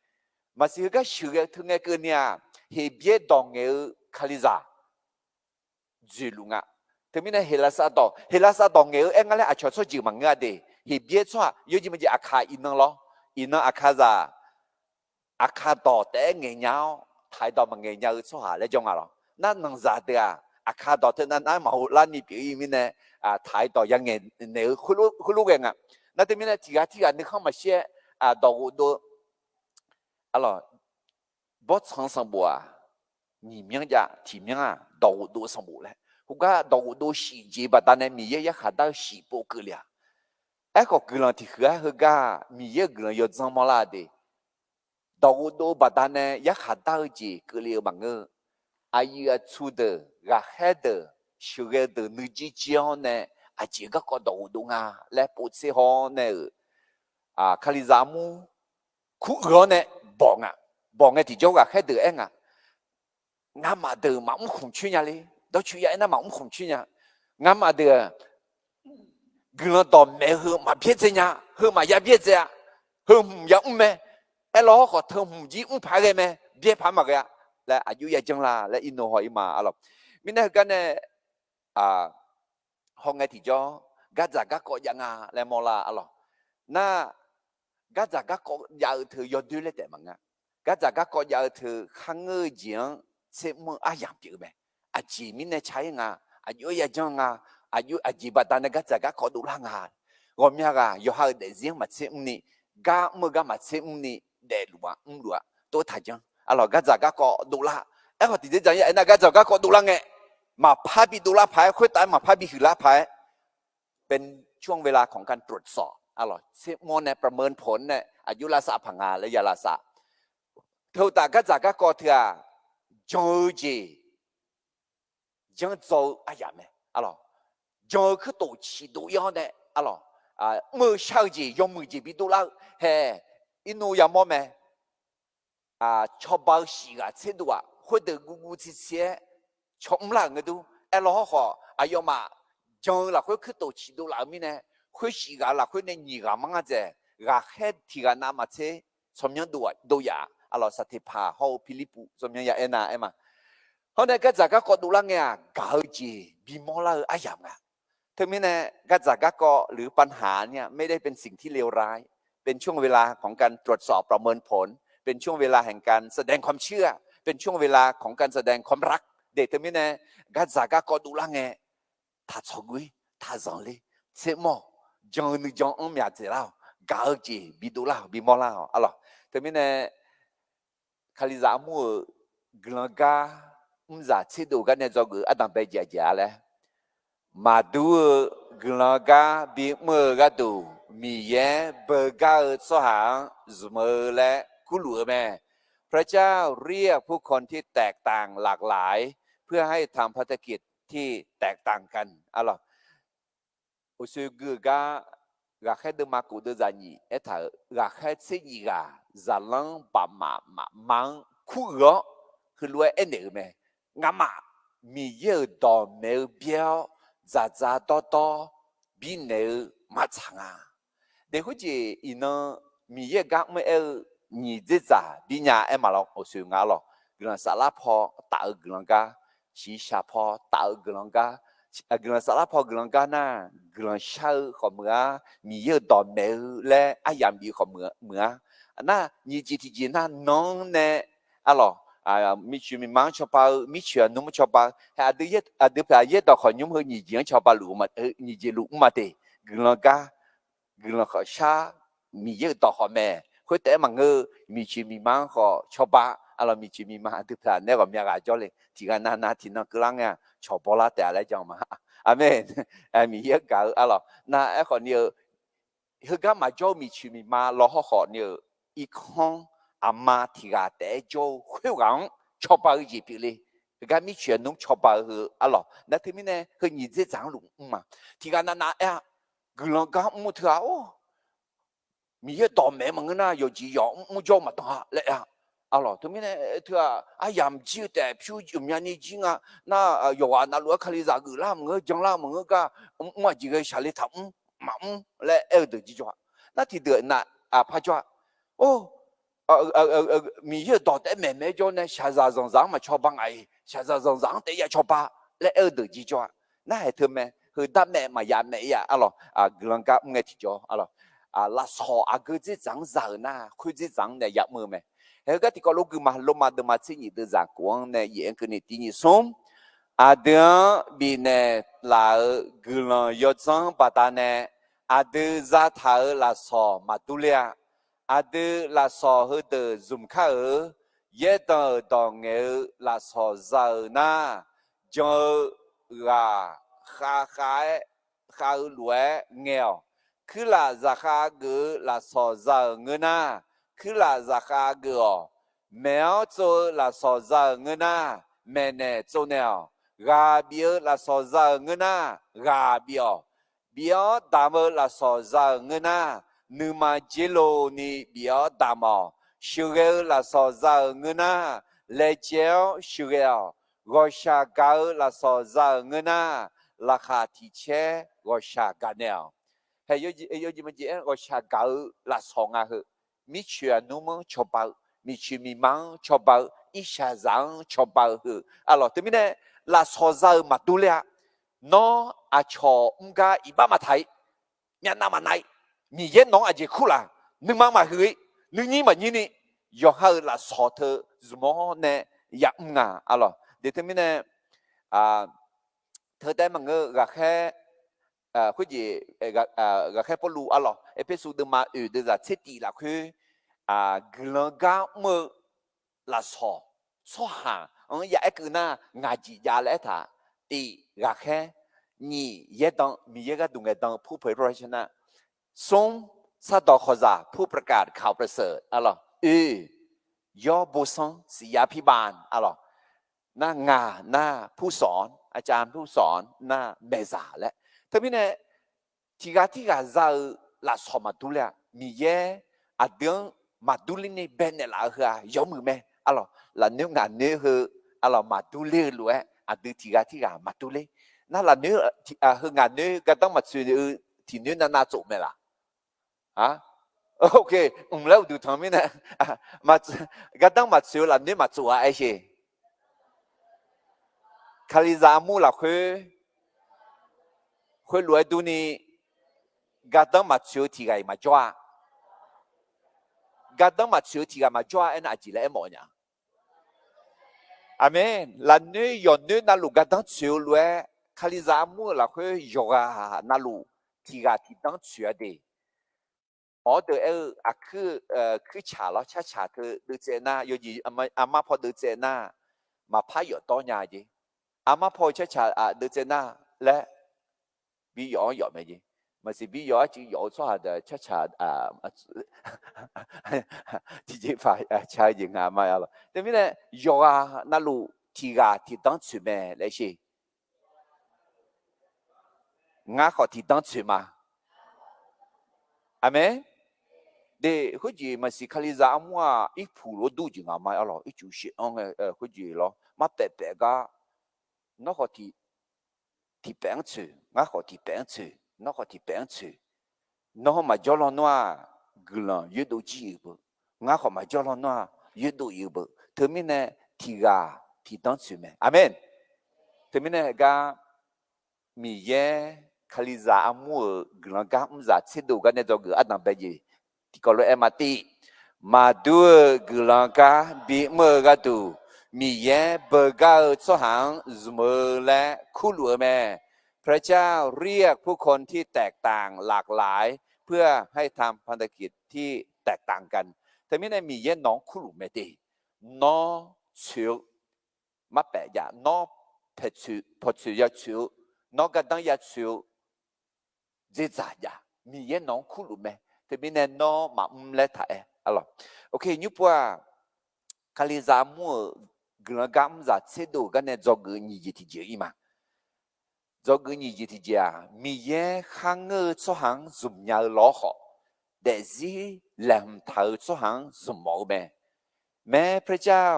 Maqsiq heugar sheuqghae-eu teu ngae keuvni-aq, Heqbyaer dawq ngaeq-eu Kalizaq dzoeqluf nga. Teumirnae Heqlaqsar dawq, Heqlaqsar dawq ngaeq-eu aer nga laer aqcawq tsawrjeuq maqngeur-a de. Heqbyaer tsawrhaq yawjeq maqjeq Aqkaq iqnan lawr, iqnan Aqkaqzaq, Aqkaq dawq taef-aer ngaeqnya-awr taq-eu dawq maqngaeq nya-eu tsawrhaq laer jawr nga lawr. Nar nanqzaq deuq-aq, Aqkaq dawq teu navnav maqghov larni pyeuf-ir mirnae, taq-eu dawq ya ngaeq naeq-eu khoerlof ghae nga. Nar teumirnae tiqghaq tirghaq nuikhanr maqshir-aer dawq ghofdov-eu, arlawq, bawrtsanq sanqbof-aq, nyiq myanr jav tiq myanr-aq dawq ghofdov sanqbof laer, khoergar dawq ghofdov shif jeq baqdanae Miqyaer yarkhaq dar-eu shif pov keuvle-aq. Aerkhawf guiqlanq tiqhuiq-aer heugar Miqyaer-euq guiqlanq yawdzanr mawrlar-a de. Dawq ghofdov baqdanae yarkhaq dar-eu jeq keuvle-eu maqngeur. Aqyuif aqtsu deuq, ghaqkhaer deuq, sheuqghae deuq nuijir jir-awr nae, aqjeq garkawv dawq ghofdov nga laer povtser haw-awr nae-euq, Kalizaq armur kuruiq-awr nae bawq nga. Bawq ngae tiqjawr ghaqkhaer deuq aer nga, ngamaf deuq maqmr khmq coer nya le. Dawrcoeni ya aernar maqmr khmq coer nya. Ngamaf deuq guiqlanq dawqmaeq heu maqbyaerdzae nya, heu maqya byaerdzae-a, heu hmq ya mr mae. Aerlawr hawrkhawf teu hmq jir mr paq-aer ghae mae, byaer paq-aer maqghae-a laer aqjox ya janr la laer irnoeq haw-ir ma, arlawq. Mirnae heugar nae hawngae tiqjawr gardzaq garkawv jav nga laer mawrlar, arlawq. Nar, gardzaq garkawv jav-eu teu yawdoer laer taef maqngeur. Gardzaq garkawv jav-eu teu kharngeur-eu jeq-anr tsermr-eu aryamq pyeuf-eu mae. Aqjeq mirnae ca-ir nga, aqjox ya janr nga, aqjeq baqdanae gardzaq garkawv dovlar nga. Ghawqmya ghaq yawqha-euq daefzir-anr maqtser mrni, gar mr-eu gar maqtser mrni daefluf-a, mrluf-a, tov taq janr. Arlawq, gardzaq garkawv dovlar. Aerkhawf tiqdzer dzaq-ir ya aernar gardzaq garkawv dovlar ngae, maqpar bi dovlar paq-aer, khoertav-aer maqpar bi huiqlar paq-aer, เป็นช่วงเวลาของการตรวจสอบ arlawq, tsermr nae ประเมินผล nae aqjox lavsav paq nga laer ya lavsav. Teu uqtaf gardzaq garkawv teu-aq, jan-eu jeq janrdzaw-eu aryamq mae, arlawq. Jan-eu kuirtof ciqdov-ir-awr nae, arlawq, mr-eu shar-eu jeq yawmuiq jeq bi dovlar-eu hae, irnuv yamawr mae. Cawba-eu shif ghaq tserdov-aq, khoerdeuq guvguv tsiqtsiq-aer caw mrlar-euq ngae dur. Aerlawr hawrkhawf aqyawfmaf jan-eu lafkhoer kuirtof ciqdov laf-eu mirnae, khoer shif ghaq-eu lafkhoer nae nyiq ghaq manr ngar dzaeq, ghaqkhaer tiq ghaq navmaqtser tsawrmyanr dov yaf-a, arlawq, Saqteqpaq hawr-eu Pirlirpuv tsawrmyanr ya aernar aer ma. Hawr nae gardzaq garkawv dovlar ngae-aq, gaq-eu jeq bimawr lar-eu aryamq nga. Teumirnae gardzaq garkawv หรือปัญหาเนี่ย ไม่ได้เป็นสิ่งที่เลวร้าย เป็นช่วงเวลาของการตรวจสอบประเมินผล เป็นช่วงเวลาแห่งการแสดงความเชื่อ เป็นช่วงเวลาของการแสดงความรัก de. Teumirnae gardzaq garkawv dovlar ngae, taqtsawq guv-ir, taqzanq ler, tsermr-awq, jan-eu nuijan-anr myaq dzaeqlar-awq, gaq-eu jeq bi dovlar-awq, bimawr lar-awq, arlawq. Teumirnae Kalizaq armur-euq guiqlanq gar mrzaq tserdov gar nae dzawgeuf ardanqbae jaqjaq-a laer, maqdur-eu guiqlanq gar bimr-eu gharduq Miqyaer beugar-eu tsawrhaq-anr zmq-eu laer kurluf-eu mae. พระเจ้าเรียกผู้คนที่แตกต่างหลากหลาย เพื่อให้ทำภารกิจที่แตกต่างกัน Uqshoe gui-eu gar, ghaqkhaer deuvma kof deuv zaq nyiq aertaq-euq ghaqkhaer tser nyiq ghaq zaqlanr baqmaf mafma-anr kuruiq-awr, heulof-aer aernaeq-euq mae. Ngamaf Miqyaer-euq dawqmaeq-eu byaer-awr, dzaqdzaq dawrdawr birnaeq-eu maqtsaq nga. Daef khoerjeq iqnan Miqyaer-euq gar mr-aer-eu nyiq dzerdzaq bi nya-aer maqlawr, awqsoeq nga lawq. Guiqlanq saflar paw taf-eu guiqlanq gar, shiqshaq paw taf-eu guiqlanq gar, guiqlanq saflar paw guiqlanq gar nar, guiqlanq shar-eu khawf meuq-ar, Miqyaer-euq dawqmaeq-eu laer aryamq bif-eu khawf meuq-ar. Nar nyiq jeq tiqjeq nar nan-anr nae, arlawq, miqcoeq miqma-anr cawba-eu, mircoeq aqnmr-anr cawba-eu, aqdui paq yaerdawq khawf nymr heu nyiq jeq-anr cawba luf, nyiq jeq luf mr ma de. Guiqlanq gar, guiqlanq khawf shar, Miqyaer-euq dawq khawf maeq. Khoertaef-aer maqngeur, miqcoeq miqma-anr khawf cawba, arlawq, miqcoeq miqma aqdui paq naeq-aer ghawqmya ghaq jawrle. Tiqghaq navnav tiqnan keuvlar ngae-aq, cawq bawlar taef-a laer jan ma. Aqmeq. Miqyaer-anr gaq-eu arlawq, nar-aer khawf ni-eu, heugar maqjawr-eu miqcoeq miqma lawhawr khawf ni-eu, irkanr aqma tiqghaq taef-aer jawr-eu khoerghaq-anr cawba-eu jeq pyeufle. Heugar mircoeq aqnmr cawba-eu heu arlawq, nar teumirnae heu nyiq dzerdzaq-anr luf mr ma. Tiqghaq navnav aer-a, guiqlanq gar mr-eu teu-aq, or, Miqyaer dawqmaeq maqngeur nar, yawqjeq yawq mr mr jawr-eu maqdan-a laer aer-a. Arlawq, teumirnae teu-aq, aryamq jir-eu taef pyur jeuqmyani jir nga. Nar, yawqghaq navluf-aer Kalizaq geuflar maqngeur, janlar maqngeur gar, mr aqjeq ghae shaqle taqmr, maqmr laer aer-eu deuq jir jawr-a. Nar tiqdeuq nar, aqpar jawr-a. Or, Miqyaer-euq dawq taef-aer maeqmaeq-aer jawr nae shaqzaq zanqzaq-anr maqcawba ngaq-iq, shaqzaq zanqzaq-anr taef ya cawba laer aer-eu deuq jir jawr-a. Nar-aer teu mae, heu darmaev maqya maeq-ir-a arlawq, guiqlanq gar mr ngae tiqjawr arlawq. Lafsawq aqgeu dzerdzaq-anr za-euq nar, khoer dzerdzaq-anr nae ya mr-eu mae. Heugar tiqkawv lof gui ma, Lormav deuvma tser nyiq deuvzaq kof-anr nae yaef-anr keuvni tiq nyiq smr. Aqdui-anr bifnaeq laf-euq guiqlanq yawdzanr baqdanae, aqdui zataq-euq lafsawq maqdur ler-a. Aqdui lafsawq heudeuq zmq kar-euq. Yaerdanq-euq dawq ngaeq-eu lafsawq za-euq nar, jan-eu ghaq khav khav-aer khav-eu lof-aer ngae-awq. Kuirlaf zaqkhav geuf-eu lafsawq za-euq ngeur nar, kuirlaf zaqkhav geuf-awq. Maeq-awr tsov-eu lafsawq za-euq ngeur nar, maeqnaeq tsovnaeq-awq. Ghaq bif-eu lafsawq za-euq ngeur nar, ghaq bif-awq. Bif-awr damq-eu lafsawq za-euq ngeur nar, nuima dzer lov ni bif-awr damq-awq. Sheuqghae-eu lafsawq za-euq ngeur nar, laejae-awr sheuqghae-awq. Ghawqshaq gaq-eu lafsawq za-euq ngeur nar, laqkhaq tiq caer ghawqshaq gaq naeq-awq. Hae, yawjeq maqjeq-aer ghawqshaq gaq-eu lafsawq nga heu. Mircoeq aqnmr-anr cawba-eu, miqcoeq miqma-anr cawba-eu, irshaqzaq-anr cawba-eu heu arlawq. Teumirnae lafsawq za-euq maqdur ler-a. Nawr aqcawq mr gar iqbax maqtaq-ir, myavnav maqnav-ir, Miqyaer nawq-anr aqjeq kurlaf, nuima maqhuiq-ir, nuinyir maqnyir ni, yawqha-euq lafsawq teu zmq-awr nae yamr nga arlawq. Daef teumirnae, teu taef-aer maqngeur, ghaqkhaer, khoerjeq, ghaqkhaer Pawrluv arlawq, Erpersu deuvma oeq deuvzaq tser tif lafkhoer, guiqlanq gar mr-eu lafsawq tsawrhaq-anr ya aer keuv nar, ngaq jeq jav laer aertaq, tif ghaqkhaer, nyiq yaerdan, Miqyaer gharduq ngaeqdan-eu ผู้เผยพระวจนะ, smr sardawq khawqzaq ผู้ประกาศข่าวประเสริฐ arlawq, oeq yawr bosanr ศิษยาภิบาล arlawq, nar ngaq nar ผู้สอน อาจารย์ ผู้สอน nar maeqzaq laer. Teumirnae tiqghaq tirghaq za-eu lafsawq maqdur ler-a. Miqyaer aqdui-anr maqdur ler ni baenaeq laf-eu heu-aq yawmuiq mae arlawq. Lafnoer ngaq noer heu arlawq maqdur ler-eu lof-aer aqdui tiqghaq tirghaq maqdur ler. Nar lafnoer heu ngaq noer gardanr maqtsoeq-eu tiqnoer navnav tsof mae laq? Mq laer uqduq tanq mirnae, gardanr maqtsoeq-eu lafnoer maqtsof-a aer sheq. Kalizaq armur lafkhoer khoerlof-aer durni, gardanr maqtsoeq-eu tiqghaq-iq maqjawr-a. Gardanr maqtsoeq-eu tiqghaq maqjawr-a aernar aqjeq laer aermawf nya? Aqmeq. Lafnoer yawqnoer navluf gardanr tsoeq-eu lof-aer, Kalizaq armur-eu lafkhoer yawqghaq navluf tiqghaq tiqdanr tsoeq-a de. Awr deuq aer-eu aqkuir, kuirtsaq lawr cartsaq teu deuvtsaev nar, yawjeq armar paw deuvtsaev nar, maqpar yawf dawr nya jeq. Armar paw-eu cartsaq deuvtsaev nar laer bi yawf-anr yawf mae jeq. Maqsiq bi yawf-ar cuiv yawf-eu tsawrhaq deuq cartsaq tiqjeqpaq ca-eu jeq nga ma-a lawq. Teumirnae yawqghaq navluf tiqghaq tiqdanr tsoeq mae laer sheq. Ngar khawf tiqdanr tsoeq ma. Aqmeq. De, khoerjeq maqsiq Kalizaq armur-aq irpuq lof dur jeq nga ma-a lawq. Ircuf shif-anr ngae khoerjeq lawr marpaef paef gar, nawr khawf tiq tiqpaef-anr tsoeq, ngar khawf tiqpaef-anr tsoeq, nawr khawf tiqpaef-anr tsoeq. Nawr maqjawr lawnmr-aq, guiqlanq yoerdov jir-euq beu. Ngar khawf maqjawr lawnmr-aq, yoerdov-euq beu. Teumirnae tiqghaq tiqdanr tsoeq mae. Aqmeq. Teumirnae heugar Miqyaer Kalizaq armur-euq guiqlanq gar mrzaq tserdov gar nae dzawgeuf ardanq bae jeq tiqkawv lof-aer ma tiv. Maqdur-eu guiqlanq gar bimr-eu gharduq, Miqyaer beugar-eu tsawrhaq-anr zmq-eu laer kurluf-eu mae. พระเจ้าเรียกผู้คนที่แตกต่างหลากหลาย เพื่อให้ทำพันธกิจที่แตกต่างกัน Teumirnae Miqyaer nawq-anr kurluf mae de. Nawr tsoeq-eu marpaef jav, nawr paeqtsoeq pawqtsoeq ya tsoeq-eu, nawr gardanr ya tsoeq-eu, dzerdzaq jav, Miqyaer nawq-anr kurluf mae. Teumirnae nawr maqmr laer taq-aer arlawq. Oke, nymrpov-aq, Kalizaq armur-euq guiqlanq gar mrzaq tserdov-euq gar nae dzawgeuf nyiq jeq tiqjeq-ir ma. Dzawgeuf nyiq jeq tiqjeq-aq, Miqyaer kharngeur-eu tsawrhaq-anr zmqnya-eu lawr khawf, daefzir laeqhmq taq-eu tsawrhaq-anr zmqmawf-eu mae. แม้พระเจ้า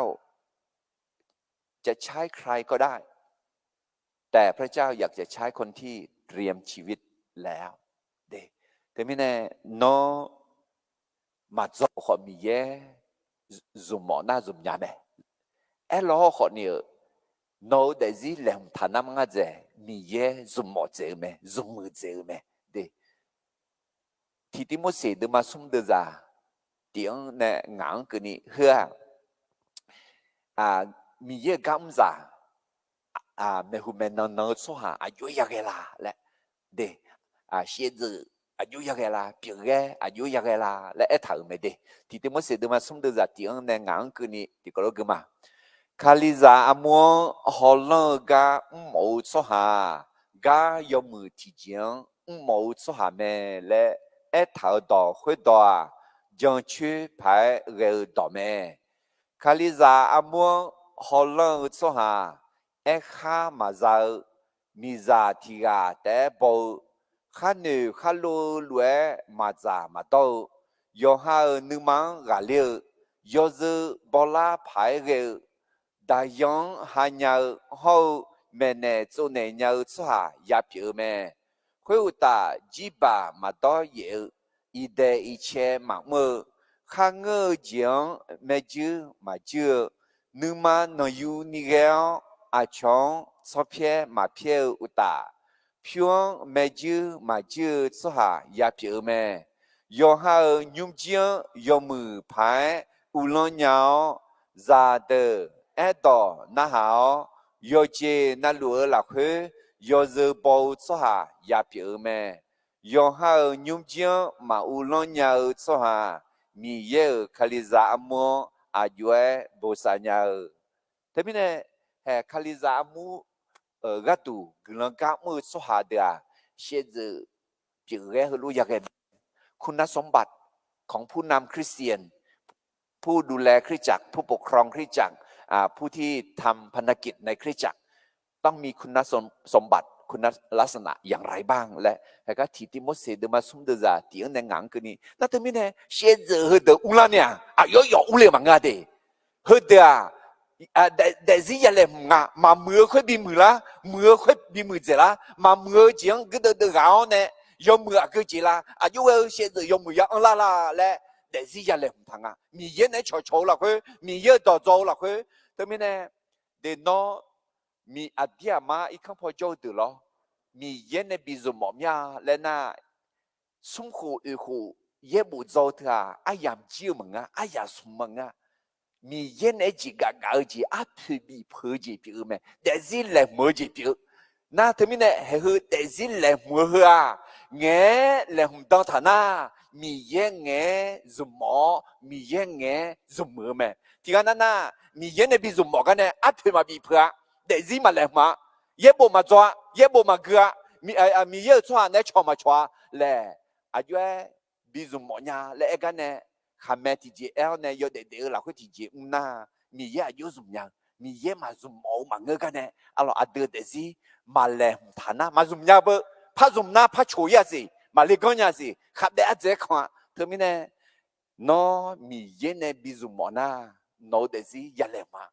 จะใช้ใครก็ได้ แต่พระเจ้าอยากจะใช้คนที่เตรียมชีวิตแล้ว Teumirnae nawr maqdzaw khawf Miqyaer zmqmawf nar zmqnya mae. Aerlawr khawf ni-euq, nawq-euq daefzir laeqhmq taq nar ma ngar dzaeq, Miqyaer zmqmawf dzaeq-eu mae, zmqmuiq dzaeq-eu mae. Tiqtivmorseq deuvma smr deuvzaq tiq-anr nae ngaq-anr keuvni heu-aq, Miqyaer-euq gar mrzaq maeqhu maeqnan nan-eu tsawrhaq aqjox-aer yaghae la laer, de, shaevdzeuf aqjox yaghae la, pyeufghae aqjox yaghae la laer aertaq-euq mae de. Tiqtivmorseq deuvma smr deuvzaq tiq-anr nae ngaq-anr keuvni tiqkawv lof geu ma. Kalizaq armur-anr hawlanr-eu gar mrmawf-eu tsawrhaq-aq, gar yawmuiq tiqjeq-anr mrmawf-eu tsawrhaq mae laer aertaq-eu dawq khoerdawq-aq, jancoer paq-aer ghae-eu dawq mae. Kalizaq armur-anr hawlanr-eu tsawrhaq, aerkhar maqza-eu, miqzaq tiq ghaq taef-aer baw-eu, khar noeq khar lov-eu lof-aer maqdzaq maqdawr-eu, yawqha-euq nuima-anr ghaqler-eu, yawzeu bawlar paq-aer ghae-eu, daqyan-anr hanya-eu hawr-eu, maeqnaeq tsovnaeq nya-eu tsawrhaq yapyeuf-eu mae. Khoeruqtaf, jirbaq maqdawr yaef-eu, iqdaeq iqcae maqmr-eu, kharngeur-eu jeq-anr maerjuir maqjuir-eu, nuima nanqyu ni ghae-awr aqcawq-anr tsawrpyaer maqpyaer-eu uqtaf, pyur-anr maerjuir maqjuir-eu tsawrhaq yapyeuf-eu mae. Yawqha-euq nymrjir-anr yawmuiq paq-aer uvlanr nya-awr, zaqdeuq aerdawq narhaq-awr, yawqjeq navluf-eu lafkhoer yawzeu baw-eu tsawrhaq yapyeuf-eu mae. Yawqha-euq nymrjir-anr maquvlanr nya-eu tsawrhaq, Miqyaer-euq Kalizaq armur-anr aqjox-aer bosav nya-eu. Teumirnae, hae Kalizaq armur-euq gharduq guiqlanq gar mr-eu tsawrhaq deuq-aq, shaevdzeuf pyeufghae heulof yaghae คุณสมบัติของผู้นำคริสเตียน ผู้ดูแลคริสตจักร ผู้ปกครองคริสตจักร ผู้ที่ทำพันธกิจในคริสตจักร ต้องมีคุณสมบัติคุณลักษณะอย่างไรบ้าง laer, haegar Tiqtivmorseq deuvma smr deuvzaq tiq-anr nae ngaq-anr keuvni nar teumirnae shaevdzeuf heudeuq uvlanr ni-aq, aqyawf yawf urle maqngeur de. Heudeuq-aq, daefzir yalaeq hmq nga. Maqmuiq-eu khoer bimuiq lar, muiq-eu khoer bimuiq dzaeq lar, maqmuiq-eu jeq-anr guirdeuv deuv ghaq-awr nae, yawmuiq aqgeu jeq la, aqjox ghae-eu shaevdzeuf yawmuiq ya anrlar la laer, daefzir yalaeq hmq taq nga. Miqyaer naeq-aer cawqcawq-eu lafkhoer, Miqyaer-eu dawq dzaw-eu lafkhoer, teumirnae, de nawr, aqdir aqmar irkanr paw jawr-eu deuq lawr, Miqyaer nae bi zmqmawf mya laer nar, smrkhof oeq khof yaerbof dzaw-eu teu-aq, aryamq jir-eu maqngeur, aryamq smq maqngeur. Miqyaer naeq-aer jeq gafgaf-eu jeq, arpoeq bif peuq-eu jeq pyeuf-eu mae. Daefzir laeqhmq-eu jeq pyeuf-eu. Nar teumirnae haeq heu daefzir laeqhmq-eu heu-aq, ngaeq-aer laeqhmq dan taq nar, Miqyaer ngaeq-aer zmqmawf-awr, Miqyaer ngaeq-aer zmqmuiq-eu mae. Tiqghaq nar nar, Miqyaer nae bi zmqmawf gar nae arpoeq maqbif peuq-a. Daefzir maqlaeqhmq-a. Yaerbof maqdzaw-a. Yaerbof maqgui-a. Miqyaer-euq tsawrhaq naeq-aer cawq maqcawq-a laer, aqjox-aer bi zmqmawf nya laer aer gar nae, khaqmae tiqjeq aer-awr nae yawdaef daef-eu lafkhoer tiqjeq mr nar, Miqyaer aqjox zmqnya-eu, Miqyaer maqzmq mawf-eu maqngeur gar nae, arlawq aqdui-eu daefzir maqlaeqhmq taq nar maqzmq nya beu, par zmq nar par coq-ir-a siq, maqle ganr nya siq, khaqbaev ardzaeq-aer kan-a. Teumirnae, nawr Miqyaer nae bi zmqmawf nar, nawq-eu daefzir yalaeqhmq-a.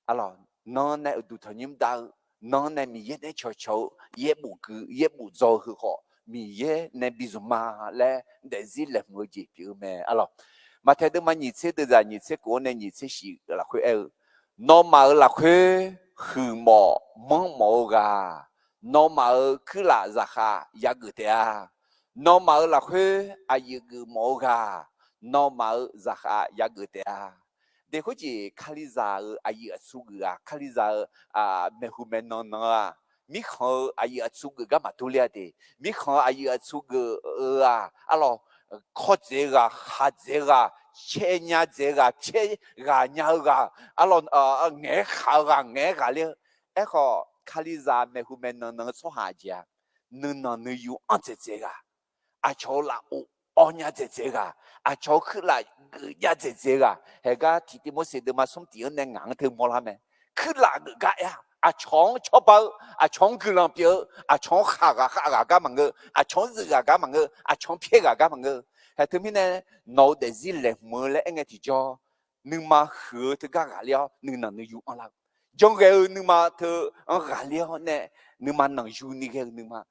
Arlawq, nan nae uqduq tanqnymr dav-eu, Nan nae Miqyaer nae cawqcawq-eu yaerbof gui yaerbof dzaw-eu heu khawf, Miqyaer nae bi zmq ma laer daefzir laeqhmq-eu jeq pyeuf-eu mae arlawq. Maqtaeq deuvma nyiq tser deuvzaq nyiq tser kof-anr nae nyiq tser shif lafkhoer aer-eu, Nawmaf-euq lafkhoer huiqmawf manrmawf-eu ghaq, nawmaf-euq kuirlaf zaqkhav yageuf taef-a. Nawmaf-euq lafkhoer aqyuif geufmawf-eu ghaq, nawmaf-euq zaqkhav yageuf taef-a. Deq khoerjeq Kalizaq-euq aqyuif aqtsu geuf-aq, Kalizaq-euq maeqhu maeqnan nan-aq, mirkhanq-eu aqyuif aqtsu geuf gar maqdur ler-a de. Mirkhanq-eu aqyuif aqtsu geuf-eu-aq arlawq, kawv dzaeq-eu ghaq, khaq dzaeq-eu ghaq, cae nya dzaeq-eu ghaq, pyaer ghaq nya-eu ghaq, arlawq, ngaeq-aer khaq-eu ghaq ngaeq-aer ghaqler-eu. Aerkhawf Kalizaq maeqhu maeqnan nan-eu tsawrhaq jeq-aq, nuinanq nuiyu anr dzaeq dzaeq-eu ghaq, aqcawq-euq lafov awv nya dzaeq dzaeq-eu ghaq, aqcawq-euq kuirlaf geuf jav dzaeq dzaeq-eu ghaq. Haeqgar Tiqtiv Morseq deuvma smr tiq-anr nae ngaq-anr teu mawrlar mae. Kuirlaf geuf gar aer-a, aqcawq-anr cawba-eu, aqcawq-anr guiqlanq pyeuf-eu, aqcawq-anr khaq ghaq khav ghaq gar maqngeur, aqcawq-anr zuif ghaq gar maqngeur, aqcawq-anr pyaer ghaq gar maqngeur. Haeq teumirnae, nawq-euq daefzir laeqhmq-eu laer aer ngae tiqjawr, nuima huiq-eu teugar ghaqler-awr nuinanq nuiyu anrlar-eu, jan ghae-eu nuima teu-anr ghaqler-awr nae nuima nanqyu ni ghae-eu nuima,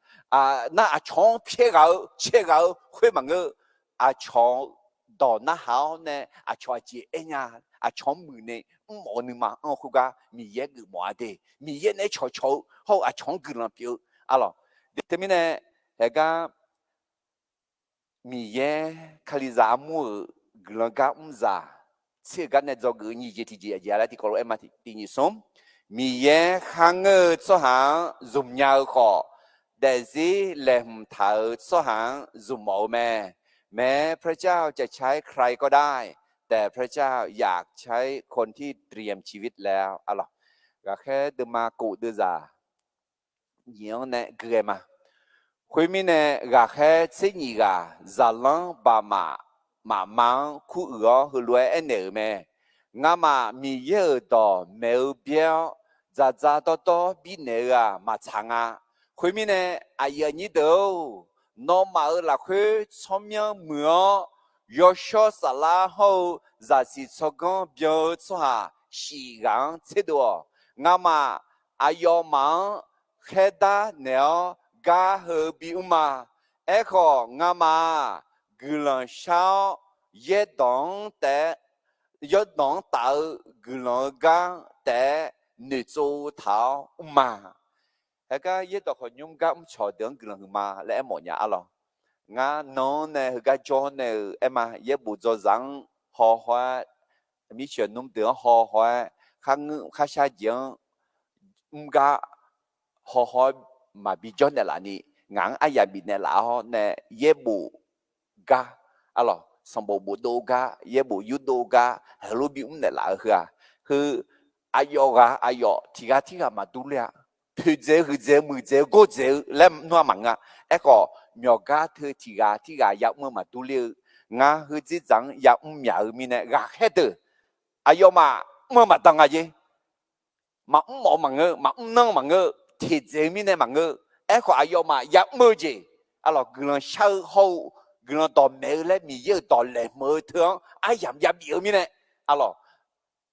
nar aqcawq-anr pyaer ghaq-eu cae ghaq-eu khoer maqngeur. Aqcawq-eu dawq narhaq-awr nae aqcawq aqjeq aer nya, aqcawq-anr muiqnaeq mrmawf-eu nuima anr-eu khoergar Miqyaer geufmawf-a de. Miqyaer naeq-aer cawqcawq-eu hawr-eu aqcawq-anr guiqlanq pyeuf-eu arlawq. Deq teumirnae, haeqgar Miqyaer Kalizaq armur-euq guiqlanq gar mrzaq tser-eu gar nae dzawgeuf-eu nyiq jeq tiqjeq aqjeq-a laer tiqkawv lof aer ma. Tiq nyiq smr, Miqyaer kharngeur-eu tsawrhaq-anr zmqnya-eu khawf, daefzir laeqhmq taq-euq tsawrhaq-anr zmqmawf-eu mae. แม้พระเจ้าจะใช้ใครก็ได้ แต่พระเจ้าอยากใช้คนที่เตรียมชีวิตแล้ว arlawq. Ghaqkhaer deuvma kof deuvzaq nyiq-anr nae gui ghae ma. Khoermirnae, ghaqkhaer tser nyiq ghaq zaqlanr baqmaf mafma-anr kuruiq-awr heulof-aer aernaeq-euq mae. Ngamaf Miqyaer-euq dawq maeq-eu byaer-awr, dzaqdzaq dawrdawr birnaeq-eu-aq maqtsaq nga. Khoermirnae, aqyuif aqnyir deuq-or, nawmaf-euq lafkhoer tsawrmyanr muiq-awr, yawshawr saflar hawr-eu zaqsiq tsawrganr byan-eu tsawrhaq shif ghaq-anr tserdov-awq. Ngamaf aqyawfmaf-anr khaerdar naeq-awr gar heu bimr ma. Aerkhawf, ngamaf-aq, guiqlanq shar-awr, yaerdawq-anr taef-aer, yaerdawq-anr taf-eu guiqlanq-eu gar taef-aer noeqtsov taq-awr mr ma. Haeqgar yaerdawq khawf nymr gar mrcawq deuq-anr guiqlanq huiqma laer aermawf nya arlawq. Ngar nan-anr nae heugar jawr nae-euq aer ma. Yaerbof dzawzaq-anr haw haw-aer, mirceuq nmr deuq-anr haw haw-aer, kharngeur kharshar jeq-anr mr gar haw haw-aer maqbi jawr naeqlaf ni, ngaq-anr aryaq bifnaeq laf-awr nae yaerbof gar arlawq, sanqbof bofdov gar, yaerbof yurdov gar heulof bimr naeqlaf-eu heu-aq, heu aqyawf ghaq aqyawf tiq ghaq tirghaq maqdur ler-a. Poeqdzaeq-eu huiqdzaeq-eu muiqdzaeq-eu gordzaeq-eu laer nmr-a maqngeur-a. Aerkhawf, myawqgar teu tiq ghaq tirghaq yamr-eu maqdur ler-eu, ngar heudzerdzaq-anr yamr myaq-eu mirnae ghaqkhaer deuq aqyawfmaf mr-eu maqdan nga jer. Maqmr mawf-eu maqngeur, maqmr nanr maqngeur, teqdzaeq-eu mirnae maqngeur. Aerkhawf, aqyawfmaf yamr-eu jeq, arlawq, guiqlanq shar-eu hawr-eu guiqlanq dawqmaeq-eu laer Miqyaer-euq dawq laeqhmq-eu teu-anr aryamq yabif-eu mirnae, arlawq,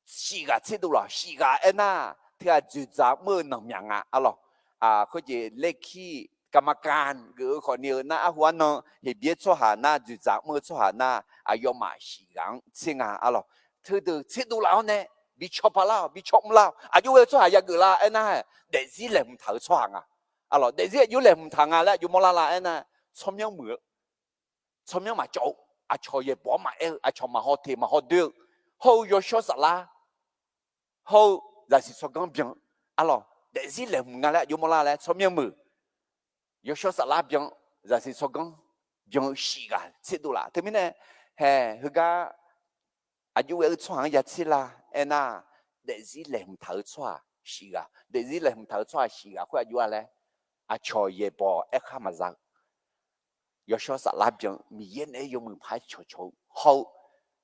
shif ghaq tserdov lawq. Shif ghaq aernar, teughaq dzoeqdzaq mr-eu nanqmyaq nga, arlawq. Khoerjeq เลขที่ กรรมการ geuf-eu khawfni-eu nar, arhu arnan Heqbyaer tsawrhaq nar, dzoeqdzaq mr-eu tsawrhaq nar, aqyawfmaf shif ghaq-anr tser nga, arlawq. Teudeuq tserdov laf-awr nae bi cawba lar-awq, bi cawmr lar-awq. Aqjox ghae-eu tsawrhaq yageuf la aernar, daefzir laeqhmq taq-eu tsawrhaq nga, arlawq. Daefzir aqjox laeqhmq taq nga laer aqjox mawrlar la aernar, tsawrmyanr muiq-eu, tsawrmyanr maqcawv-eu, aqcawq yaeqbawq-anr maqaer-eu, aqcawq maqhaw teq maqhaw doer-eu, hawr-eu yawshawr saflar hawr-eu zaqsiq tsawrganr byan, arlawq, daefzir laeqhmq nga laer aqjox mawrlar laer tsawrmyanr muiq, yawshawr saflar byan, zaqsiq tsawrganr byan-eu shif ghaq tserdov laf. Teumirnae, hae, heugar aqjox ghae-eu tsawrhaq-anr ya tser la aernar, daefzir laeqhmq taq-eu tsawrhaq shif ghaq, daefzir laeqhmq taq-eu tsawrhaq shif ghaq khoer aqjox-a laer, aqcawq yaeqbawq aerkhar maqza-eu, yawshawr saflar byan, Miqyaer naeq-aer yawmuiq paq-aer cawqcawq-eu hawr-eu,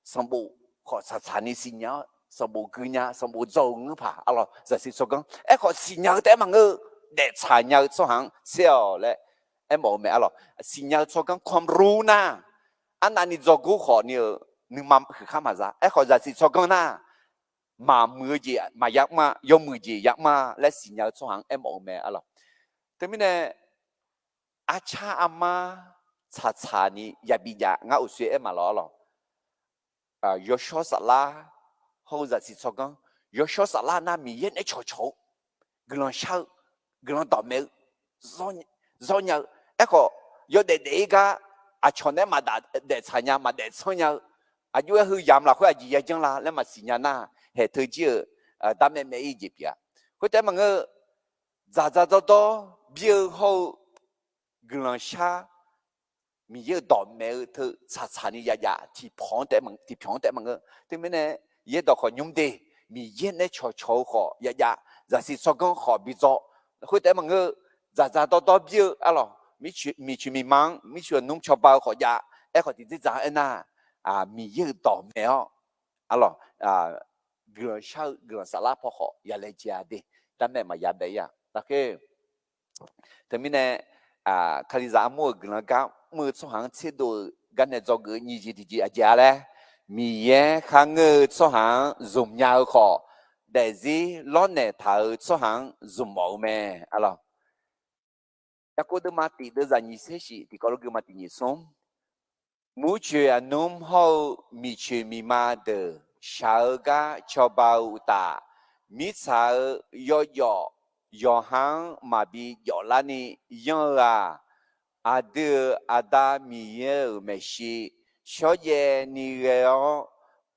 sanqbof khawf tsaqtsaq ni siqnya-awr, sanqbof guinya, sanqbof dzaw-eu ngeurpaq, arlawq, zaqsiq tsawrganr. Aerkhawf, siqnya-eu taef-aer maqngeur-eu, daeftsaq nya-eu tsawrhaq-anr tser-awq laer aermawf-eu mae, arlawq. Siqnya-eu tsawrganr kamru nar, arnavni dzawgor khawfni-eu nuima huiqkhar maqza. Aerkhawf, zaqsiq tsawrganr nar, maqmuiq-eu jeq maqya mr-a, yawmuiq jeq ya mr-a laer siqnya-eu tsawrhaq-anr aermawf-eu mae arlawq. Teumirnae arcar armar tsaqtsaq ni yabi jav ngar uqshoe aer maqlawq arlawq. Yawshawr saflar hawr-eu zaqsiq tsawrganr, yawshawr saflar nar Miqyaer naeq-aer cawqcawq-eu, guiqlanq shar-eu, guiqlanq dawqmaeq-eu, zawr nya-eu. Aerkhawf yawdaef daef-ir gar aqcawq naeq-aer maqdaef daeftsaq nya, maqdaef tsanr nya-eu, aqjox-aer heuyamq lafkhoer aqjeq yajanr la laer maqsiq nya nar, haeq teu jir-euq darmaev maev-ir jeq pyeuf-a. Khoertaef maqngeur-eu, dzaqdzaq dawrdawr bir-eu hawr-eu guiqlanq shar, Miqyaer-euq dawqmaeq-eu teu tsaqtsaq ni yajav tiqpyawq-anr taef-aer maqngeur. Teumirnae yaerdawq khawf nymr de, Miqyaer naeq-aer cawqcawq-eu khawf yajav, zaqsiq tsawrganr khawf bi dzaw. Khoertaef maqngeur-eu, dzaqdzaq dawrdawr bir-eu arlawq, miqcoeq miqma-anr mircoeq aqnmr cawba-eu khawf jav. Aerkhawf tiqdzerdzaq-anr aernar, Miqyaer-euq dawqmaeq-awr arlawq, guiqlanq shar-eu guiqlanq saflar paw khawf ya laejae-a de, darmaev maqya baef-ir-a. Teumirnae Kalizaq armur-euq guiqlanq gar mr-eu tsawrhaq-anr tserdov-eu gar nae dzawgeuf-eu nyiq jeq tiqjeq aqjeq-a laer, Miqyaer kharngeur-eu tsawrhaq-anr zmq nya-eu khawf, daefzir lawrnaeq taq-euq tsawrhaq-anr zmq mawf-eu mae arlawq. Yaqkov deuvma tiq deuvzaq nyiq tser shif tiqkawv lof guima tiq nyiq smr, murcoeq aqnmr hawr-eu miqcoeq miqma deuq shaq-eu gar cawba-eu uqtaf, mirtsaq-eu yawjawf yawqha-anr maqbi jawf larni yanr-eu-aq, aqdui-euq Aqda Miqyaer-euq maeqshi shawrjaev ni ghae-awr,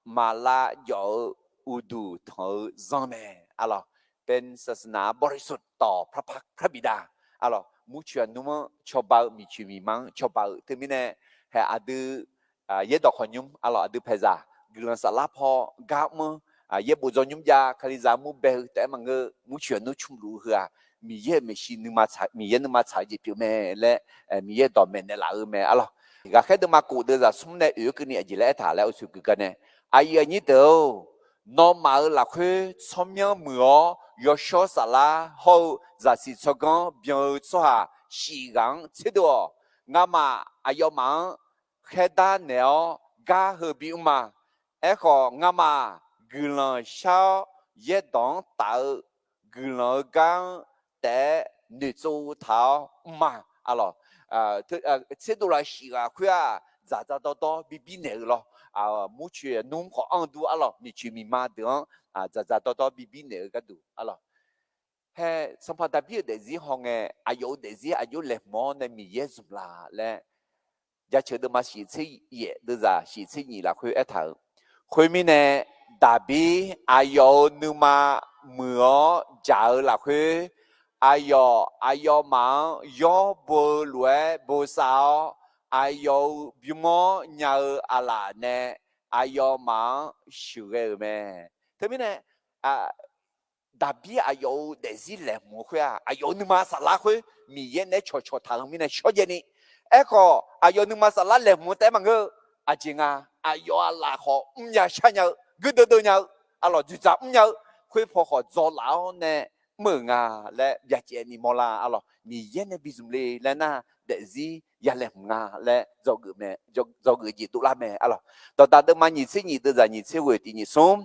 maqlav jawf-eu uqduq tanq-eu zanr mae arlawq. เป็นศาสนาบริสุทธิ์ต่อพระพักตร์ พระบิดา arlawq. Murcoeq aqnmr-anr cawba-eu, miqcoeq miqma-anr cawba-eu teumirnae, haeq aqdui yaerdawq khawf nymr arlawq, aqdui paeqzaq guiqlanq saflar paw gar mr-anr yaerbof dzaw nymr jav, Kalizaq armur bae-eu taef-aer maqngeur, murcoeq aqnmr cmr luf-eu heu-aq, Miqyaer-euq maeqshi, Miqyaer nuima tsaq-eu jeq pyeuf mae laer Miqyaer dawqmaeq naeqlaf-eu mae arlawq. Ghaqkhaer deuvma kof deuvzaq smr nae oeq-eu keuvni aqjeq laer aertaq laer uqshoe gui gar nae, aqyuif aqnyir deuq-or, nawmaf-euq lafkhoer tsawrmyanr muiq-awr yawshawr saflar hawr-eu zaqsiq tsawrganr byan-eu tsawrhaq shif ghaq-anr tserdov-awq. Ngamaf aqyawfmaf-anr khaerdar naeq-awr gar heu bimr ma. Aerkhawf, ngamaf guiqlanq shar-awr yaerdawq-anr taf-eu guiqlanq-eu gar-anr taef-aer noeqtsov taq-awr mr ma. Arlawq, tserdov lafshif ghaq khoer-aq, dzaqdzaq dawrdawr bibir naeq-eu lawr. Murcoeq aqnmr khawf anr-eu dur arlawq, miqcoeq miqma deuq-anr dzaqdzaq dawrdawr bibir naeq-eu gharduq arlawq. Hae, sanqpaq Daqbir-euq daefzir hawngae, aqyawf-euq daefzir aqjox laeqhmq-awr nae Miqyaer zmq la laer, Jaceuq deuvma shif tser yaef deuvzaq shif tser nyiq lafkhoer aertaq-euq, khoermirnae, Daqbir aqyawf-euq nuima muiq-awr jaq-eu lafkhoer, aqyawf aqyawfmaf-anr yawr bo-eu lof-aer bosav-awr, aqyawf-euq bym-awr nya-eu aqlaf nae aqyawfmaf-anr sheuqghae-euq mae. Teumirnae, Daqbir aqyawf-euq daefzir laeqhmq-eu khoer-aq, aqyawf-euq nuima saflar khoer Miqyaer naeq-aer cawqcawq taq-eu mirnae shawrjaev ni. Aerkhawf, aqyawf nuima saflar laeqhmq-eu taef-aer maqngeur-eu, aqjeq nga, aqyawf aqlaf khawf mrnya sharnya-eu, guirdeuv deuv nya-eu, arlawq, dzoeqdzaq mrnya-eu, khoer paw khawf dzawlaf-awr nae mr-euq nga laer byacaevni mawrlar arlawq. Miqyaer nae bi zmq le laer nar, daefzir ya laeqhmq nga laer dzawgeuf jeq dovlar mae arlawq. Dawqdaq deuvma nyiq tser nyiq deuvzaq nyiq tser ghoeq tiq nyiq smr,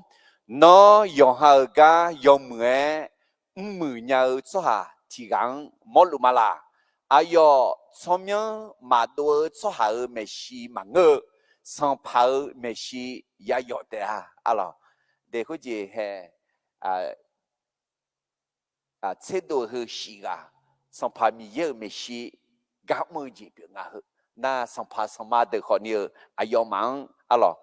Nawr, yawqha-euq gar yawmuiq-aer mrmuiq nya-eu tsawrhaq tiq ghaq-anr mawrluf ma laq. Aqyawf tsawrmyanr maqdov-eu tsawrhaq-euq maeqshi maqngeur-eu, sanqpaq-euq maeqshi ya yawf taef-a arlawq. Deq khoerjeq hae, tserdov heu shif ghaq, Sanqpaq Miqyaer-euq maeqshi gar mr-eu jeq pyeuf nga heu. Nar, sanqpaq sanqma deuq khawfni-eu aqyawfmaf-anr arlawq,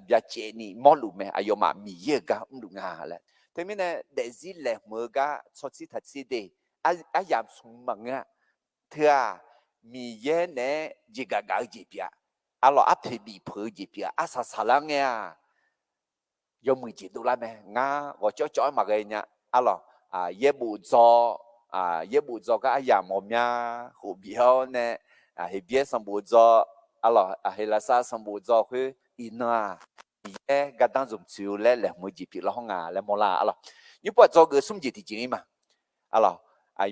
byacaevni mawrluf mae, aqyawfmaf Miqyaer-euq gar mrluf nga laer. Teumirnae, daefzir laeqhmq-eu gar tsawrtsir taqtsir de, aryamq smq maqngeur-a. Teu-aq, Miqyaer naeq-aer jeqgaf gaf-eu jeq pyeuf-a. Arlawq, arpoeq bif peuq-eu jeq pyeuf-a. Arsaq saqlar ngae-aq, yawmuiq jeq dovlar mae. Ngar ghawqcawv cawv-aer maqghae nya. Arlawq, yaerbof dzaw, yaerbof dzaw gar aryamq ghawqmya khof bif-awr nae, heqbyaer sanqbof dzaw, arlawq, heqlaqsar sanqbof dzaw khoer iqnan-aq, Miqyaer gardanr zmq tsoeq-eu laer laeqhmq-eu jeq pyeuf lar hawr nga laer mawrlar arlawq. Nymrpov-aq dzawgeuf smr jeq tiqjeq-ir ma. Arlawq,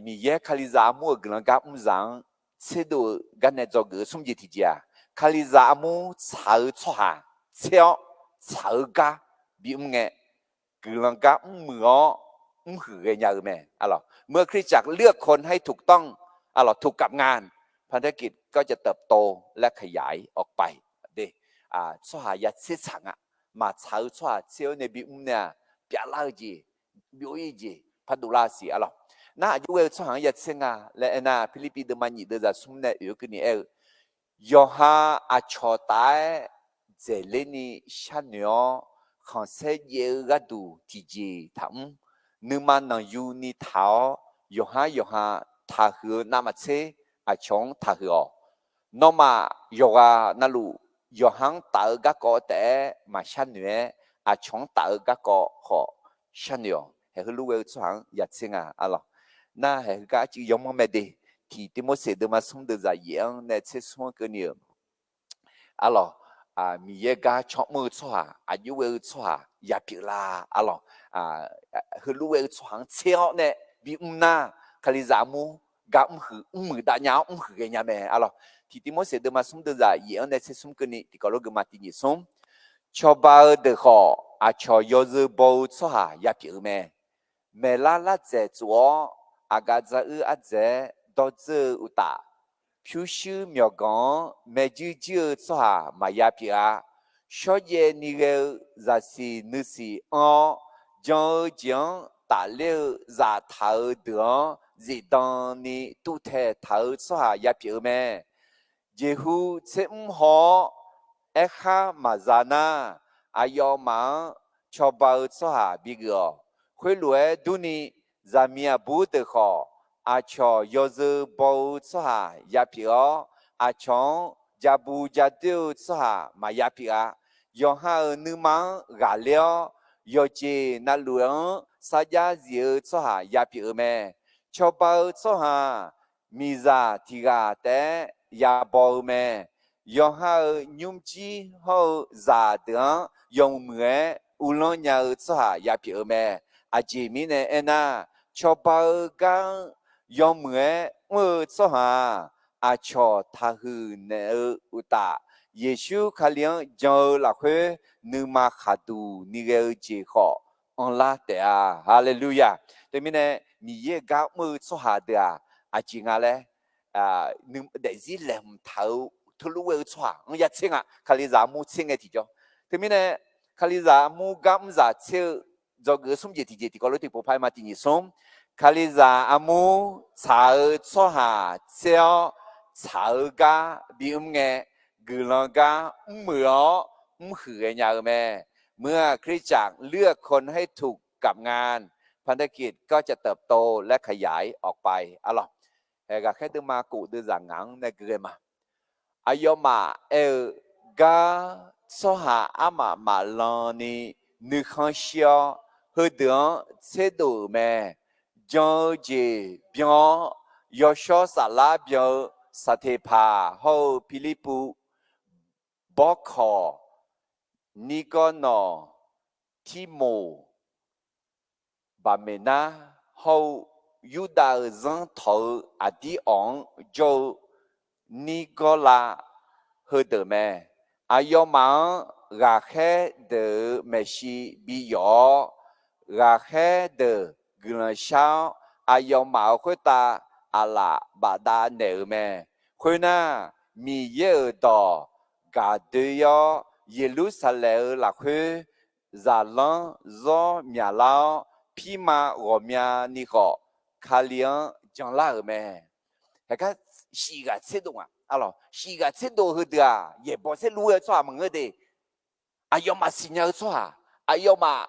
Miqyaer Kalizaq armur-euq guiqlanq gar mrzaq-anr tserdov-eu gar nae dzawgeuf-eu smr jeq tiqjeq-aq, Kalizaq armur tsaq-eu tsawrhaq tser-awr tsaq-eu gar bimr ngae, guiqlanq gar mrmuiq-awr mrhuiq ghaenya-eu mae. Arlawq, เมื่อคริสตจักรเลือกคนให้ถูกต้อง arlawq ถูกกับงาน พันธกิจก็จะเติบโต และขยายออกไป de. Tsawrhaq ya tser tsaq nga. Maqtsaq-eu tsawrhaq tser-awr nae bimr nae-aq, pyavlar-eu jeq, byov-ir jeq pardov lar siq arlawq. Nar aqjox ghae-eu tsawrhaq-anr ya tser nga laer aernar, Pirlirpiv deuvma nyiq deuvzaq smr nae oeq-eu keuvni aer-eu, yawqha aqcawq taf-aer dzaeqler ni sharnoeq-awr, khanqsaer jaev-eu gharduq tiqjeq taqmr. Nuima nanqyu ni taq-awr, yawqhar yawqha taqhuiq-eu navmaqtser aqcawq-anr taqhuiq-awq. Nawmaf yawqghaq navluf yawqha-anr taf-eu garkawv taef-aer maqsharnoeq-aer, aqcawq-anr taf-eu garkawv khawf sharnoeq-awq. Haeq heulof ghae-eu tsawrhaq-anr ya tser nga arlawq. Nar haeq heugar arcuiv yawmanr mae de. Tiq Tivmorseq deuvma smr deuvzaq yaef-anr nae tser smr-anr keuvni-euq arlawq, Miqyaer gar caw mr-eu tsawrhaq, aqjox ghae-eu tsawrhaq ya pyeuflar arlawq. Heulof ghae-eu tsawrhaq-anr tser-awr nae bimr nar, Kalizaq armur gar mrhuiq, mrmuiq dav nya-awr mrhuiq ghaenya mae arlawq. Tiq Tivmorseq deuvma smr deuvzaq yaef-anr nae tser smr keuvni tiqkawv lof geufma tiq nyiq smr. Cawba-eu deuq khawf, aqcawq yawzeu baw-eu tsawrhaq ya pyeuf-eu mae. Maeqlar lardzaeq tsof-awr, aqgaf dzaruir ardzaeq-aer dawrdzeur-eu uqtaf, pyurshuir myawqganq-anr maejuir juir-eu tsawrhaq maqya pyeuf-a. Shawrjaev ni ghae-eu zaqsiq nuisiq anr-awr, jan-eu jeq-anr tafler-eu zaftaq-eu deuq-anr zifdan ni tuvtaeq taq-eu tsawrhaq ya pyeuf-eu mae. Jeqhu tser mr haw-awr, aerkhar maqza nar, aqyawfmaf-anr cawba-eu tsawrhaq bigeuf-awq. Khoerlof-aer durni, zaqmiq aqbur deuq khawf, aqcawq yawzeu baw-eu tsawrhaq ya pyeuf-awr, aqcawq-anr ja bu ja doer-eu tsawrhaq maqya pyeuf-a. Yawqha-euq nuima-anr ghaqler-awr, yawqjeq navluf-anr sarjax zif-eu tsawrhaq ya pyeuf-eu mae. Cawba-eu tsawrhaq miqzaq tiq ghaq taef-aer ya baw-eu mae. Yawqha-euq nymrjir hawr-eu zaqdeuq-anr yawmuiq-aer uvlanr nya-eu tsawrhaq ya pyeuf-eu mae. Aqjeq mirnae aernar, cawba-eu gar-anr yawmuiq-aer mr-eu tsawrhaq-aq, aqcawq taqhuiq naeq-eu uqtaf, Yeqsur Kali-anr jan-eu lafkhoer nuima khaqduq ni ghae-eu jeq khawf anrlar taef-a. Haleluya! Teumirnae, Miqyaer-euq gar mr-eu tsawrhaq deuq-aq, aqjeq nga laer, daefzir laeqhmq taq-eu teulof ghae-eu tsawrhaq-anr ya tser nga. Kalizaq armur tser ngae tiqjawr. Teumirnae, Kalizaq armur gar mrzaq tser-eu dzawgeuf-eu smr jeq tiqjeq tiqkawv lof tiqpov par-aer ma tiq nyiq smr. Kalizaq armur tsaq-eu tsawrhaq tser-awr, tsaq-eu gar bimr ngae, guiqlanq gar mrmuiq-awr mrhuiq ghaenya-eu mae. เมื่อคริสตจักรเลือกคนให้ถูกกับงาน พันธกิจก็จะเติบโตและขยายออกไป arlawq. Haeq ghaqkhaer deuvma kof deuvzaq ngaq-anr nae gui ghae ma. Aqyawfmaf aer-eu gar tsawrhaq armaf maqlan ni nuikhanr shir-awr, heudeuq-anr tserdov-euq mae. Jan-eu jeq byan-awr, yawshawr saflar byan-eu Saqteqpaq hawr-eu Pirlirpuv, Bawrkawq, Nirgawrnawq, Tirmoq, Baqmeqnar hawr-eu Yurdav-euq zanr tawq-eu Aqdirawq-anr jawr-eu Nirgawrlav heudeuq mae. Aqyawfmaf-anr ghaqkhaer deuq-euq maeqshi bi yawf-awr, ghaqkhaer deuq guiqlanq shar-awr, aqyawfmaf-euq khoertav aqlaf bafdav naeq-euq mae. Khoernar, Miqyaer-euq dawq gaqdoe-awr, Yeqlursaqlaeq-euq lafkhoer zaqlanr zawr myaqlar-awr, pirma ghawqmyani khawf Kali-anr janlar-euq mae. Haeqgar shif ghaq tserdov nga. Arlawq, shif ghaq tserdov heudeuq-aq, yaeqbawq saerlu-aer tsawrhaq maqngeur de. Aqyawfmaf siqnya-eu tsawrhaq, aqyawfmaf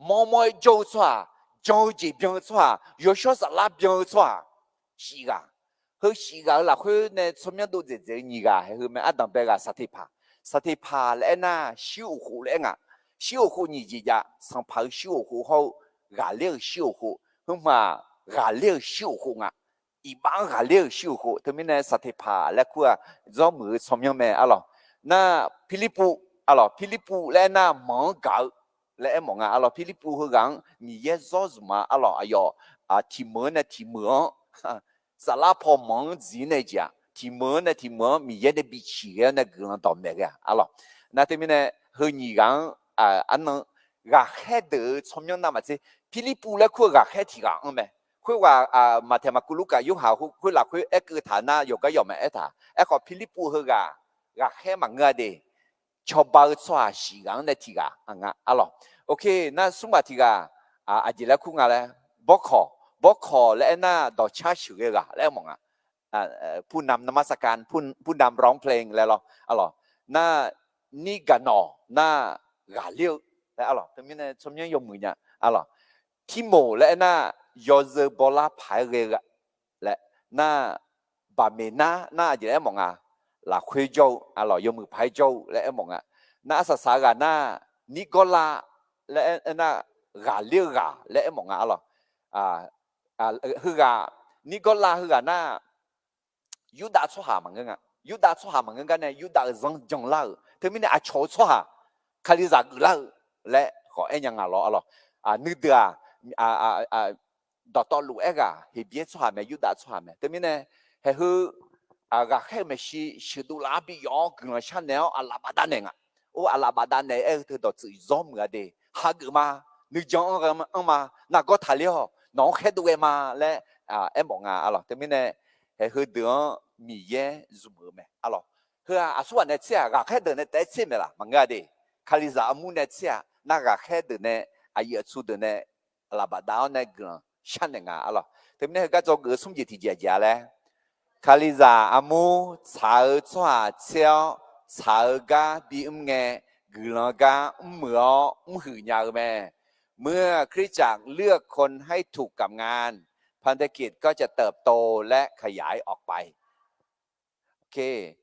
mawrmawr-aer jawr-eu tsawrhaq, jan-eu jeq byan-eu tsawrhaq, yawshawr saflar byan-eu tsawrhaq, shif ghaq. Heu shif ghaq-euq lafkhoer nae tsawrmyanr dov dzaeqdzaeq-eu nyiq ghaq haeq heu mae. Ardanqbae ghaq Saqteqpaq. Saqteqpaq laer aernar, shir ghof khof laer aer nga. Shir ghof khof nyiq jeq jav. Sanqpaq-euq shir ghof khof hawr-eu ghaqler-euq shir ghof khof. Heu hmq-aq, ghaqler-euq shir ghof khof nga. Iqbax-anr ghaqler-euq shir ghof khof. Teumirnae Saqteqpaq laer kur-aq, zawr muiq-eu tsawrmyanr mae. Arlawq, nar Pirlirpuv, arlawq, Pirlirpuv laer aernar, manq-anr gaq-eu laer aermawf nga. Arlawq, Pirlirpuv heughaq-anr Miqyaer zawr zmq-a. Arlawq, aqyawf tiqmeuq-anr nae tiqmeuq-anr saflar paw manq-anr dziq nae jeq-aq, tiqmeuq-anr nae tiqmeuq-anr Miqyaer nae biciq ghae-awr nae guiqlanq dawqmaeq ghae-a. Arlawq, nar teumirnae heu nyiq ghaq-anr arnan ghaqkhaer deuq-eu tsawrmyanr navmaqtser, Pirlirpuv laer kur-eu ghaqkhaer tiq ghaq-anr mae. Khoerghaq, Maqtaeq, Maqkuv, Lurkaf, Yorhaq khoerlaf khoer aer keuv taq nar yawqgar yawq maqaer taq. Aerkhawf Pirlirpuv heughaq ghaqkhaer maqngeur-a de. Cawba-eu tsawrhaq shif ghaq-anr nae tiq ghaq nga arlawq. Oke, nar smr ghaq tiq ghaq aqjeq laer kur nga laer, bawrkawq, bawrkawq laer aernar dawqcar sheuqghae ghaq laer aermawf nga. ผู้นำนมัสการ ผู้นำร้องเพลง laer lawr arlawq. Nar, nirgaq nawq nar ghaqler-eu laer arlawq. Teumirnae tsawrmyanr yawmuiq nya arlawq. Tirmoq laer aernar yawzeu bawlar paq-aer ghae-eu ghaq laer. Nar, baqmeq nar nar aqjeq laer aermawf nga, lafkhoer jawr-eu arlawq, yawmuiq paq-aer jawr-eu laer aermawf nga. Nar arsaq saq-eu ghaq nar, nirgawrlav laer aernar ghaqler-eu ghaq laer aermawf nga arlawq. Heughaq, nirgawrlav heughaq nar, Yurdav tsawrhaq maqngeur nga. Yurdav tsawrhaq maqngeur gar nae Yurdav-euq zanr janlar-euq, teumirnae aqcawq-eu tsawrhaq, Kalizaq geuflar-eu laer khawf aer nya nga lawr arlawq. Nuideuq-aq, dawqtawvluf aerghaq Heqbyaer tsawrhaq mae, Yurdav tsawrhaq mae. Teumirnae haeqheu ghaqkhaer-euq maeqshi sheuqdov laf-anr bi yawf-awr guiqlanq sharnaeq-awr aqlaf bafdav naeq nga. Or, aqlaf bafdav naeq-aer-eu teu dawqtsuif zawr muiq-a de. Hageuf ma, nuijan-anr ghae-anr ma, nargawr taqler-awq, nawq-anr khaerdov ghae ma laer aermawf nga arlawq. Teumirnae haeqheu deuq-anr Miqyaer zmq-euq mae arlawq. Heu-aq aqsurghaq nae tser-aq, ghaqkhaer deuq nae taef-aer tser maeqlaf maqngeur-a de. Kalizaq armur nae tser-aq, nar ghaqkhaer deuq nae, aqyuif aqtsu deuq nae aqlaf bafdav-awr nae guiqlanq sharnaeq nga arlawq. Teumirnae heugar dzawgeuf-eu smr jeq tiqjeq aqjeq-a laer, Kalizaq armur tsaq-eu tsawrhaq tser-awr, tsaq-eu gar bimr ngae, guiqlanq gar mrmuiq-awr mrhuiq nya-eu mae. เมื่อคริสตจักรเลือกคนให้ถูกกับงาน พันธกิจก็จะเติบโตและขยายออกไป Oke,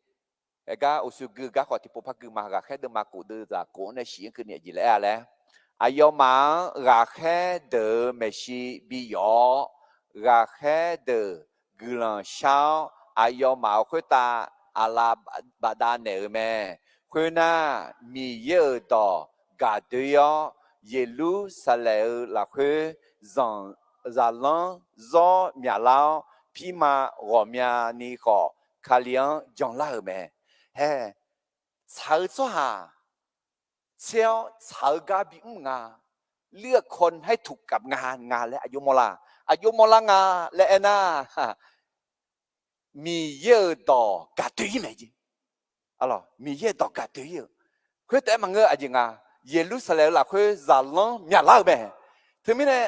gar uqshoe gui-eu gar khawf tiqpov par gui ma. Ghaqkhaer deuvma kof deuvzaq kof-anr nae shif-anr keuvni aqjeq laer aer-a laer, aqyawfmaf-anr ghaqkhaer deuq-euq maeqshi bi yawf-awr, ghaqkhaer deuq guiqlanq shar-awr, aqyawfmaf-euq khoertav aqlaf bafdav naeq-euq mae. Khoernar, Miqyaer-euq dawq gaq doe-awr, Yeqlursaqlaeq-euq lafkhoer zaq, zaqlanr zawr myaqlar-awr, pirma ghawqmyani khawf Kali-anr janlar-euq mae. Hae, tsaq-eu tsawrhaq tser-awr tsaq-eu gar bimr nga. เลือกคนให้ถูกกับงาน nga laer aqjox mawrlar, aqjox mawrlar nga laer aernar, Miqyaer-euq dawq gaq doe-ir mae jeq. Miqyaer-euq dawq gaq doe-ir-euq khoertaef-aer maqngeur aqjeq nga. Yeqlursaqlaeq-euq lafkhoer zaqlanr myaqlar-eu mae. Teumirnae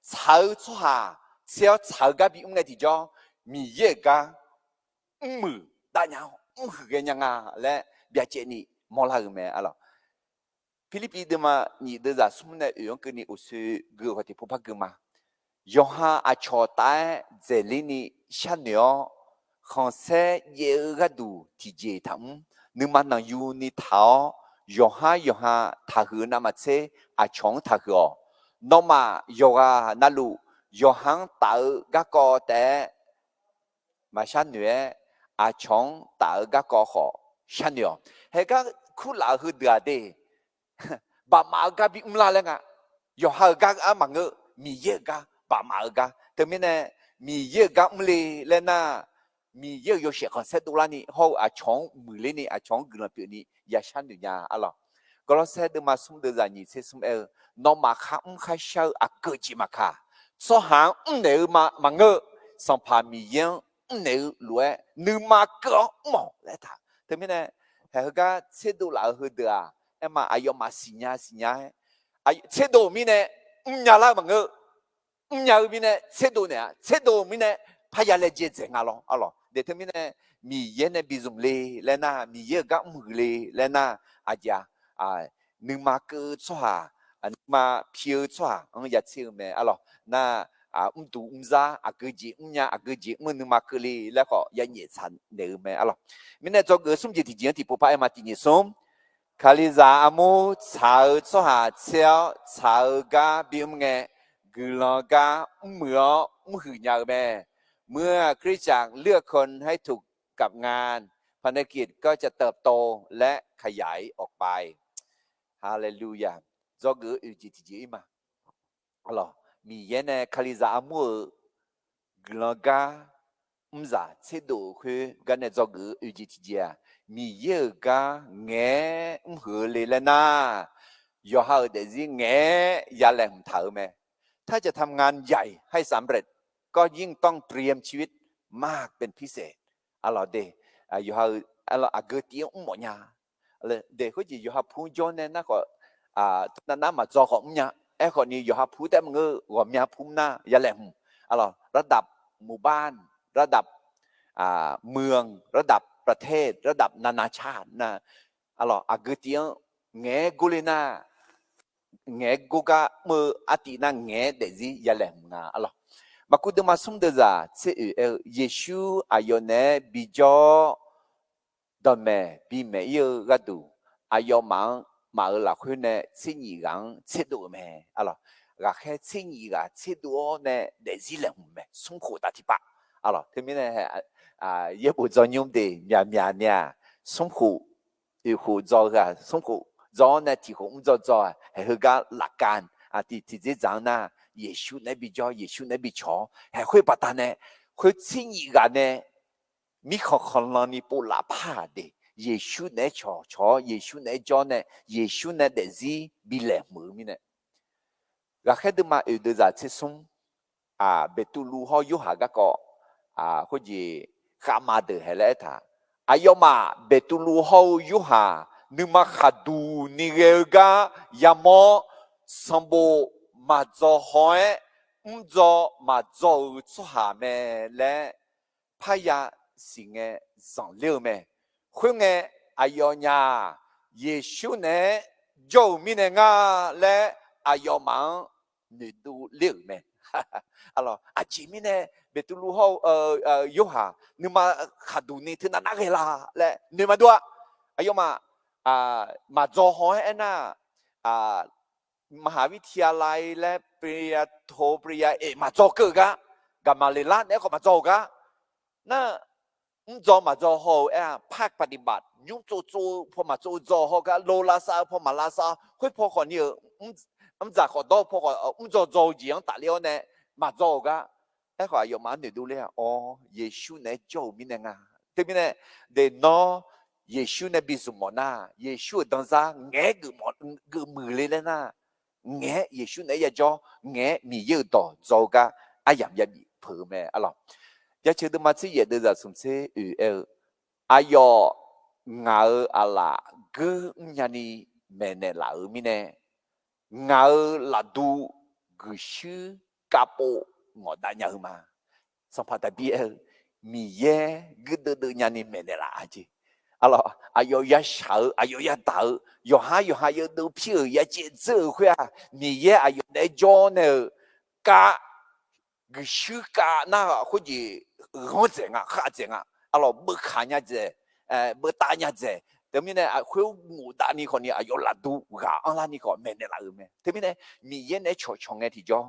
tsaq-eu tsawrhaq tser-awr tsaq-eu gar bimr ngae tiqjawr, Miqyaer-euq gar mrmuiq dav nya-awr mrhuiq ghaenya nga laer byacaevni mawrlar-euq mae arlawq. Pirlirpiv deuvma nyiq deuvzaq smr nae oeq-anr keuvni uqshoe gui-eu khawf tiqpov par gui ma. Yawqha aqcawq taf-aer dzaeqler ni sharnoeq-awr, khanqsaer jaev-eu gharduq tiqjeq taqmr. Nuima nanqyuni taq-awr, yawqhar yawqha taqhuiq-eu navmaqtser aqcawq-anr taqhuiq-awq. Nawmaf yawqghaq navluf yawqha-anr taf-eu garkawv taef-aer maqshar noeq-aer, aqcawq-anr taf-eu garkawv khawf sharnoeq-awq. Haegar kurlaf-eu heudeuq-aq de, bafmaf-eu gar bimr lar laer nga. Yawqha-euq gar-ar maqngeur, Miqyaer-euq gar, bafmaf-eu gar. Teumirnae, Miqyaer-euq gar mrle laer nar, Miqyaer-euq yawshaef khanqsaer dovlarni hawr-eu aqcawq-anr muiqlerni aqcawq-anr guiqlanq pyeufni yashar noeq nya arlawq. Gawrlawrsaer deuvma smr deuvzaq nyiq tser smr aer-eu, nawmaf kharmr kharshar-eu aqgeujeq maqkaq, tsawrhaq-anr mrnaeq-eu maqngeur, Sanqpaq Miqyaer-anr mrnaeq-eu lof-aer nuima keuv-awr mr-awq laer taq. Teumirnae, haeq heugar tserdov laf-eu heudeuq-aq, aerma aqyawfmaf siqnya siqnya-aer, tserdov-euq mirnae mrnya lar-eu maqngeur, mrnya-eu mirnae tserdov naeq-a, tserdov-euq mirnae parya laejae dzaeq nga lawr arlawq. Daeq teumirnae, Miqyaer nae bi zmq le laer nar, Miqyaer-euq gar mrhuiq le laer nar, aqjeq-aq, nuima keuv-eu tsawrhaq, nuima pi-eu tsawrhaq-anr yatser-eu mae arlawq. Nar, mrduq mrzar aqgeujeq mrnya, aqgeujeq mr-eu nuima keuvle laer khawf yanyaef tsaq naeq-eu mae arlawq. Mirnae dzawgeuf-eu smr jeq tiqjeq-anr tiqpov par aer ma. Tiqnyiq smr, Kalizaq armur tsaq-eu tsawrhaq tser-awr tsaq-eu gar bimr ngae, guiqlanq gar mrmuiq-awr mrhuiq nya-eu mae. เมื่อคริสตจักรเลือกคนให้ถูกกับงาน พันธกิจก็จะเติบโตและขยายออกไป Haleluya. Dzawgeuf-eu oeq jeq tiqjeq-ir ma. Miqyaer nae Kalizaq armur-euq guiqlanq gar mrzaq tserdov-euq khoer gar nae dzawgeuf-eu oeq jeq tiqjeq-aq, Miqyaer-euq gar ngaeq-aer mrhuiq-eu le laer nar, yawqha-euq daefzir ngaeq-aer ya laeqhmq taq-euq mae. ถ้าจะทำงานใหญ่ให้สำเร็จ ก็ยิ่งต้องเตรียมชีวิตมากเป็นพิเศษ arlawq de. Yawqha-eu aqgeu tiv-anr mr mawf nya. De khoerjeq yawqha pu-anr jawr nae nar khawf, teunav nar maqdzaw khawf mrnya. Aerkhawf ni yawqha pu taef maqngeur, ghawqmya pu nar ya laeqhmq. Arlawq ระดับหมู่บ้าน ระดับเมือง ระดับประเทศ ระดับนานาชาติ nar, arlawq aqgeu tiv-anr ngaeq-aer gor le nar, ngaeq-aer gor gar mr-eu artiv nar ngaeq-aer daefzir ya laeqhmq nga. Arlawq Maqkuv deuvma smr deuvzaq tser oeq aer-eu, Yeqsur aqyawf naeq-aer bijawr dawqmaeq bimaeq ir-eu gharduq, aqyawfmaf-anr maf-euq lafkhoer nae tser nyif ghaq-anr tserdov-euq mae. Arlawq ghaqkhaer tser nyif ghaq tserdov-awr nae daefzir laeqhmq mae, smr khof taf tiqpav. Arlawq teumirnae yaerbof dzaw nymr de myaqmyaq ni-aq, smr khof oeq khof dzaw-eu ghaq smr khof dzaw-awr nae tiq khof mr dzaw dzaw-aq, haeq heugar lafkav tiqdzer dzaq-anr nar, Yeqsur naeq-aer bijawr, Yeqsur naeq-aer bicawq-awr haeq khoer baqdanae, khoer tser nyif ghaq nae mirkhanq khanqlan ni pov laf par-aq de, Yeqsur naeq-aer cawqcawq-awr Yeqsur naeq-aer jawr nae Yeqsur nae daefzir bi laeqhmq-eu mirnae. Ghaqkhaer deuvma oeq deuvzaq tser smr, Beqtuvluv hawr-eu Yorhaq garkawv khoerjeq khavma deuq haeq laer aertaq, aqyawfmaf Beqtuvluv hawr-eu Yorhaq nuima khaqduq ni ghae-eu gar yamawr, sanqbof maqdzaw haw-aer mrdzaw maqdzaw-euq tsawrhaq mae laer parya siqngae zanqler-eu mae. Khoerngae, aqyawfnyaf-aq Yeqsur naeq-aer jawr-euq mirnae nga laer aqyawfmaf-anr noeqdov ler-euq mae. Aqjeq mirnae Beqtuvluv hawr-eu Yorhaq nuima khaqduq ni teunav nar ghae la laer noeq maqdov-a. Aqyawfmaf maqdzaw haw-aer aernar, maqhaq vir tiq ya la-i laer pyato pyaeq maqdzaw keuv-euq gar, Gaqmaqleqlar naeq-aer khawf maqdzaw-euq gar, nar mrdzaw maqdzaw haw-euq aer-aq, par paqdiqbaq nymr tsov tsov-eu paw maqtsov dzaw haw gar, lo lavsav-eu paw maq lavsav, khoer paw khawf ni-euq mrdzaq khawf dawr-eu paw khawf mrdzaw dzaw-eu jeq-anr tafler-awr nae maqdzaw-euq gar. Aerkhawf aqyawfmaf-anr noeqdov ler-a, awr, Yeqsur naeq-aer jawr-euq mirnae nga. Teumirnae, de nawr Yeqsur nae bi zmq mawf nar, Yeqsur-euq danzar ngaeq-aer geufmuiq le laer nar, ngaeq-aer Yeqsur naeq-aer yajawr, ngaeq-aer Miqyaer-euq dawq dzaw-eu gar aryamq yabif peuq-eu mae. Arlawq, Jaceuq deuvma tser yaef deuvzaq smq tser oeq aer-eu, aqyawf ngaq-euq aqlaf geur mrnya ni maeqnaeq laf-euq mirnae, ngaq-euq lafduv guiqshuir kavpov ngawqdav nya-eu ma. Sanqpaq Daqbir aer-eu, Miqyaer guirdeuv deuv nyani maeqnaeq laf-a jeq. Arlawq, aqyawf yashaq-eu, aqyawf yadaq-eu, yawqhar yawqha yawdeuv pir-euq yacaev dzeur-euq khoer-aq, Miqyaer aqyawf naeq-aer jawr nae-euq kav, guiqshuir kav nar khoerjeq ghanr dzaeq nga, khav dzaeq nga. Arlawq, beuvkaq nya dzaeq, beuvtav nya dzaeq. Teumirnae khoer ngofdav ni khawf ni aqyawf lafduv ghaq anrlar ni khawf maeqnaeq laf-euq mae. Teumirnae Miqyaer naeq-aer cawqcawq ngae tiqjawr,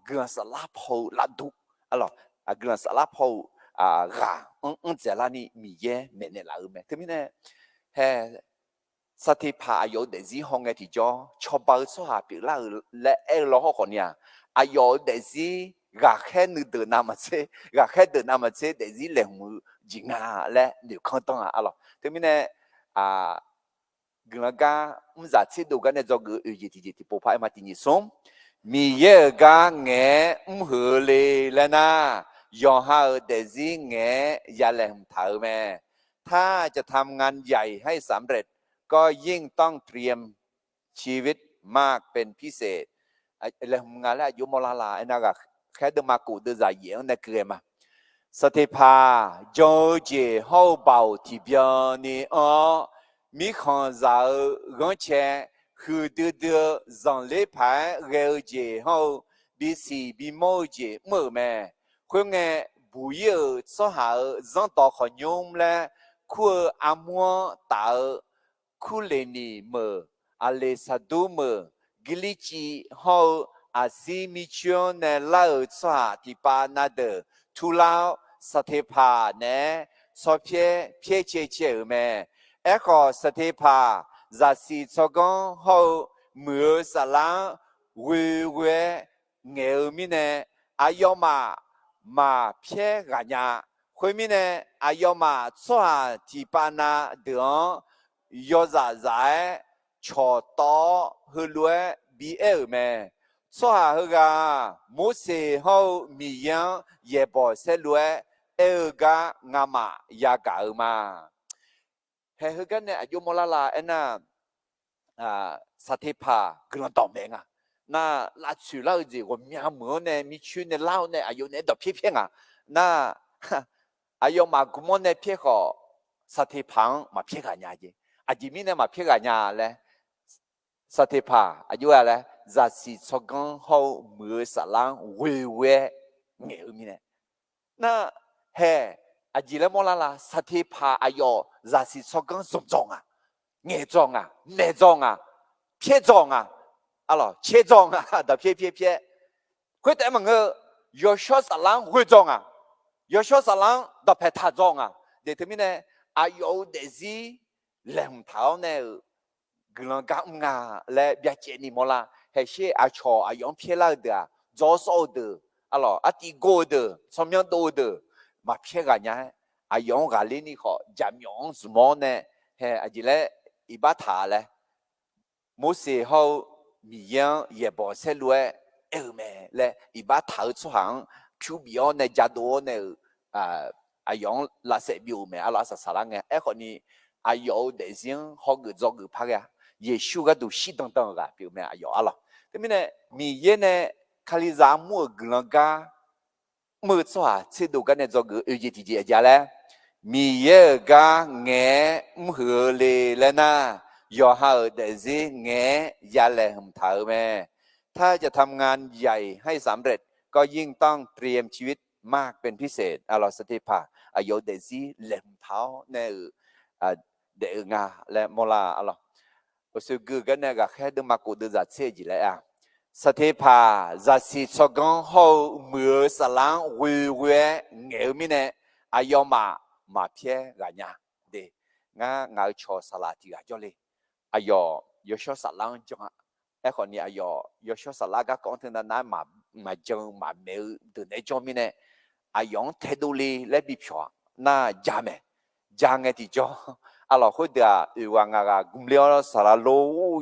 guiqlanq saflar paw-eu lafduv, arlawq, guiqlanq saflar paw-eu ghaq anr anr dzaeqlar ni Miqyaer maeqnaeq laf-euq mae. Teumirnae hae, Saqteqpaq aqyawf-euq daefzir haw ngae tiqjawr cawba-eu tsawrhaq pyeuflar-euq laer aer-eu lawr hawr khawf ni-aq, aqyawf-euq daefzir ghaqkhaer nuideuq navmaqtser, ghaqkhaer deuq navmaqtser daefzir laeqhmq-eu jeq nga laer noeqkanr danr-a. Arlawq, teumirnae guiqlanq gar mrzaq tserdov gar nae dzawgeuf-eu oeq jeq tiqjeq tiqpov par aer ma. Tiq nyiq smr, Miqyaer-euq gar ngaeq-aer mrhuiq-eu le laer nar, yawqha-euq daefzir ngaeq-aer ya laeqhmq taq-euq mae. ถ้าจะทำงานใหญ่ให้สำเร็จ ก็ยิ่งต้องเตรียมชีวิตมากเป็นพิเศษ laeqhmq nga laer aqjox mawrlar la aernar, ghaqkhaer deuvma kof deuvzaq yaef-anr nae keuv-aer ma. Saqteqpaq jan-eu jeq hawr-eu baoq tiqbyan ni anr-awr, mirkhanqzaq-euq ghanrcae huiqdui dui-eu zanqler paq-aer ghae-eu jeq hawr-eu bisiq bimawr-eu jeq mr-euq mae. Khoerngae, buq-ir-euq tsawrhaq-euq zanrdawq khawqnymr laer kur-eu armur-anr taf-eu Kurleqniq meuq, Aqleqsaqdur meuq, Girlirciv hawr-eu Aqsir mircoer-anr nae lar-euq tsawrhaq tiqpav na deuq turlar-awr, Saqteqpaq naeq-aer tsawrpyaer pyaer cae cae-euq mae. Aerkhawf, Saqteqpaq zaqsiq tsawrganr hawr-eu muiq-eu saflar-anr ghoeghoe-aer ngaeq-eu mirnae, aqyawfmaf maqpyaer ghaq nya. Khoermirnae, aqyawfmaf tsawrhaq tiqpav na deuq-anr yawzaf zaf-aer cawqtawv-awr heulof-aer bi aer-euq mae. Tsawrhaq heughaq-aq, Morseq hawr-eu Miqyaer-anr yaeqbawq saerlu-aer aer-eu gar ngamaf yagaq-eu ma. Haeq heugar nae aqjox mawrlar la aernar, Saqteqpaq guiqlanq dawqmaeq nga. Nar, lavtsoeq lar-eu jeq ghawqmya muiq-awr nae, micoer nae lar-awr nae, aqyawf naeq-aer dawq pyaer pyaer nga. Nar, aqyawfmaf gmq-awr nae pyaer khawf, Saqteqpaq-anr maqpyaer ghaq nya jeq. Aqjeq mirnae maqpyaer ghaq nya laer, Saqteqpaq aqjox-a laer, zaqsiq tsawrganr hawr-eu muiq-eu saflar-anr ghoeghoe-aer ngaeq-eu mirnae. Nar, haeq, aqjeq laer mawrlar la, Saqteqpaq aqyawf zaqsiq tsawrganr zmq dzawq nga, ngaeq dzawq nga, maeq dzawq nga, pyaer dzawq nga, arlawq, caer dzawq nga, dawq pyaer pyaer pyaer. Khoertaef-aer maqngeur-eu, yawshawr saflar-anr ghoe dzawq nga, yawshawr saflar-anr dawqpaeq taq dzawq nga. Daeq teumirnae, aqyawf-euq daefzir laeqhmq taq-awr nae-euq guiqlanq gar mr nga laer byacaevni mawrlar. Haeqsher aqcawq aqyawf-anr pyaerlar-eu deuq-aq, dzawr sawr-eu deuq, arlawq, artiv gor-eu deuq, tsawrmyanr dov-eu deuq, maqpyaer ghaq nya-aer, aqyawf-anr ghaqler ni khawf, jaqmyawf-anr zmq-awr nae, haeq aqjeq laer iqbax taq laer, Morseq hawr-eu Miqyaer-anr yaeqbawq saerlu-aer aer-eu mae laer iqbax taq-eu tsawrhaq-anr pyur bif-awr nae jadov-awr nae-euq, aqyawf-anr lavsaef byov-euq mae. Arlawq, arsaq saqlar ngae. Aerkhawfni, aqyawf-euq daefzir-anr hawgeuf dzawgeuf par ghae-a. Yeqsur gharduq shirdan dan-euq ghaq pyeuf-eu mae, aqyawf, arlawq. Teumirnae, Miqyaer nae Kalizaq armur-euq guiqlanq gar mr-eu tsawrhaq tserdov gar nae dzawgeuf-eu oeq jeq tiqjeq aqjeq laer, Miqyaer-euq gar ngaeq-aer mrhuiq-eu le laer nar, yawqha-euq daefzir ngaeq-aer ya laeqhmq taq-eu mae. ถ้าจะทำงานใหญ่ให้สำเร็จ ก็ยิ่งต้องเตรียมชีวิตมากเป็นพิเศษ arlawq, Saqteqpaq aqyawf-euq daefzir laeqhmq taq-awr nae-euq daef-eu nga laer mawrlar, arlawq. Oeqsoeq gui-eu gar nae ghaqkhaer deuvma kof deuvzaq tser-eu jeq laer-a, Saqteqpaq zaqsiq tsawrganr hawr-eu muiq-eu saflar-anr ghoeghoe-aer ngaeq-eu mirnae, aqyawfmaf maqpyaer ghaq nya. De, ngar ngaq-euq cawq saqlaq tiq ghaq jawrle. Aqyawf yawshawr saflar-anr jan-a. Aerkhawfni, aqyawf yawshawr saflar garkawv-anr teunav nav-aer maqjan-eu maqmaeq-eu deuq naeq-aer jawr mirnae, aqyawf-anr taedov le laer bipyawq-a. Nar, ja mae. Ja ngae tiqjawr, arlawq, khoerdeuq-aq, oeq ghaq ngaq ghaq gmq le-awr saqlaq lo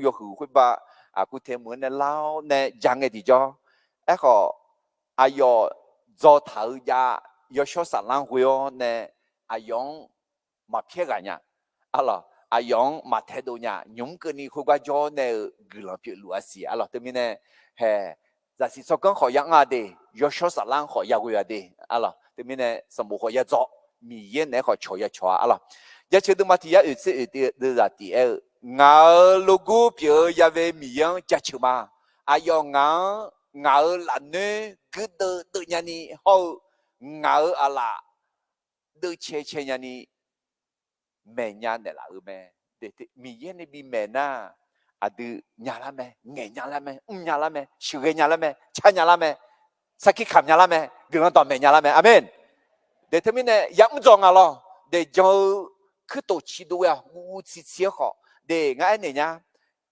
yawhuiq khoerbav aqkuv tae muiq-anr nae lar-awr nae ja ngae tiqjawr. Aerkhawf, aqyawf dzaw taq-eu jav, yawshawr saflar-anr ghoe-awr nae, aqyawf-anr maqpyaer ghaq nya, arlawq, aqyawf-anr maqtaedov nya, nymq mr keuvni khoergar jawr nae-euq guiqlanq pyeufluf-a siq, arlawq. Teumirnae, haeq, zaqsiq tsawrganr khawf ya anr-a de, yawshawr saflar-anr khawf ya ghoe-a de, arlawq. Teumirnae sanqbof khawf ya dzaw, Miqyaer naeq-aer khawf cawq ya cawq-a, arlawq. Jaceuq deuvma tiq yar oeq tser oeq deurzaq tiq aer-eu, ngaq-euq logur pyeuf-eu Ya'we Miqyaer-anr jaceuq ma. Aqyawf ngaq-anr ngaq-euq lafnoer guirdeuv deuv nyani hawr-eu, ngaq-euq aqlaf deuvcae cae nyani maeqnya naeqlaf-euq mae. Miqyaer nae bimaeq nar, aqdui nya lar mae, ngaeq nya lar mae, mr nya lar mae, sheuqghae nya lar mae, car nya lar mae, sarkir kamq nya lar mae, guiqlanq dawqmaeq nya lar mae. Aqmeq. De teumirnae yamr dzawq ngaq lawq. De jan-eu kuirtof ciqdov ghae-aq, guv guv tsi tsi-aer khawf, de ngar aernaeq nya,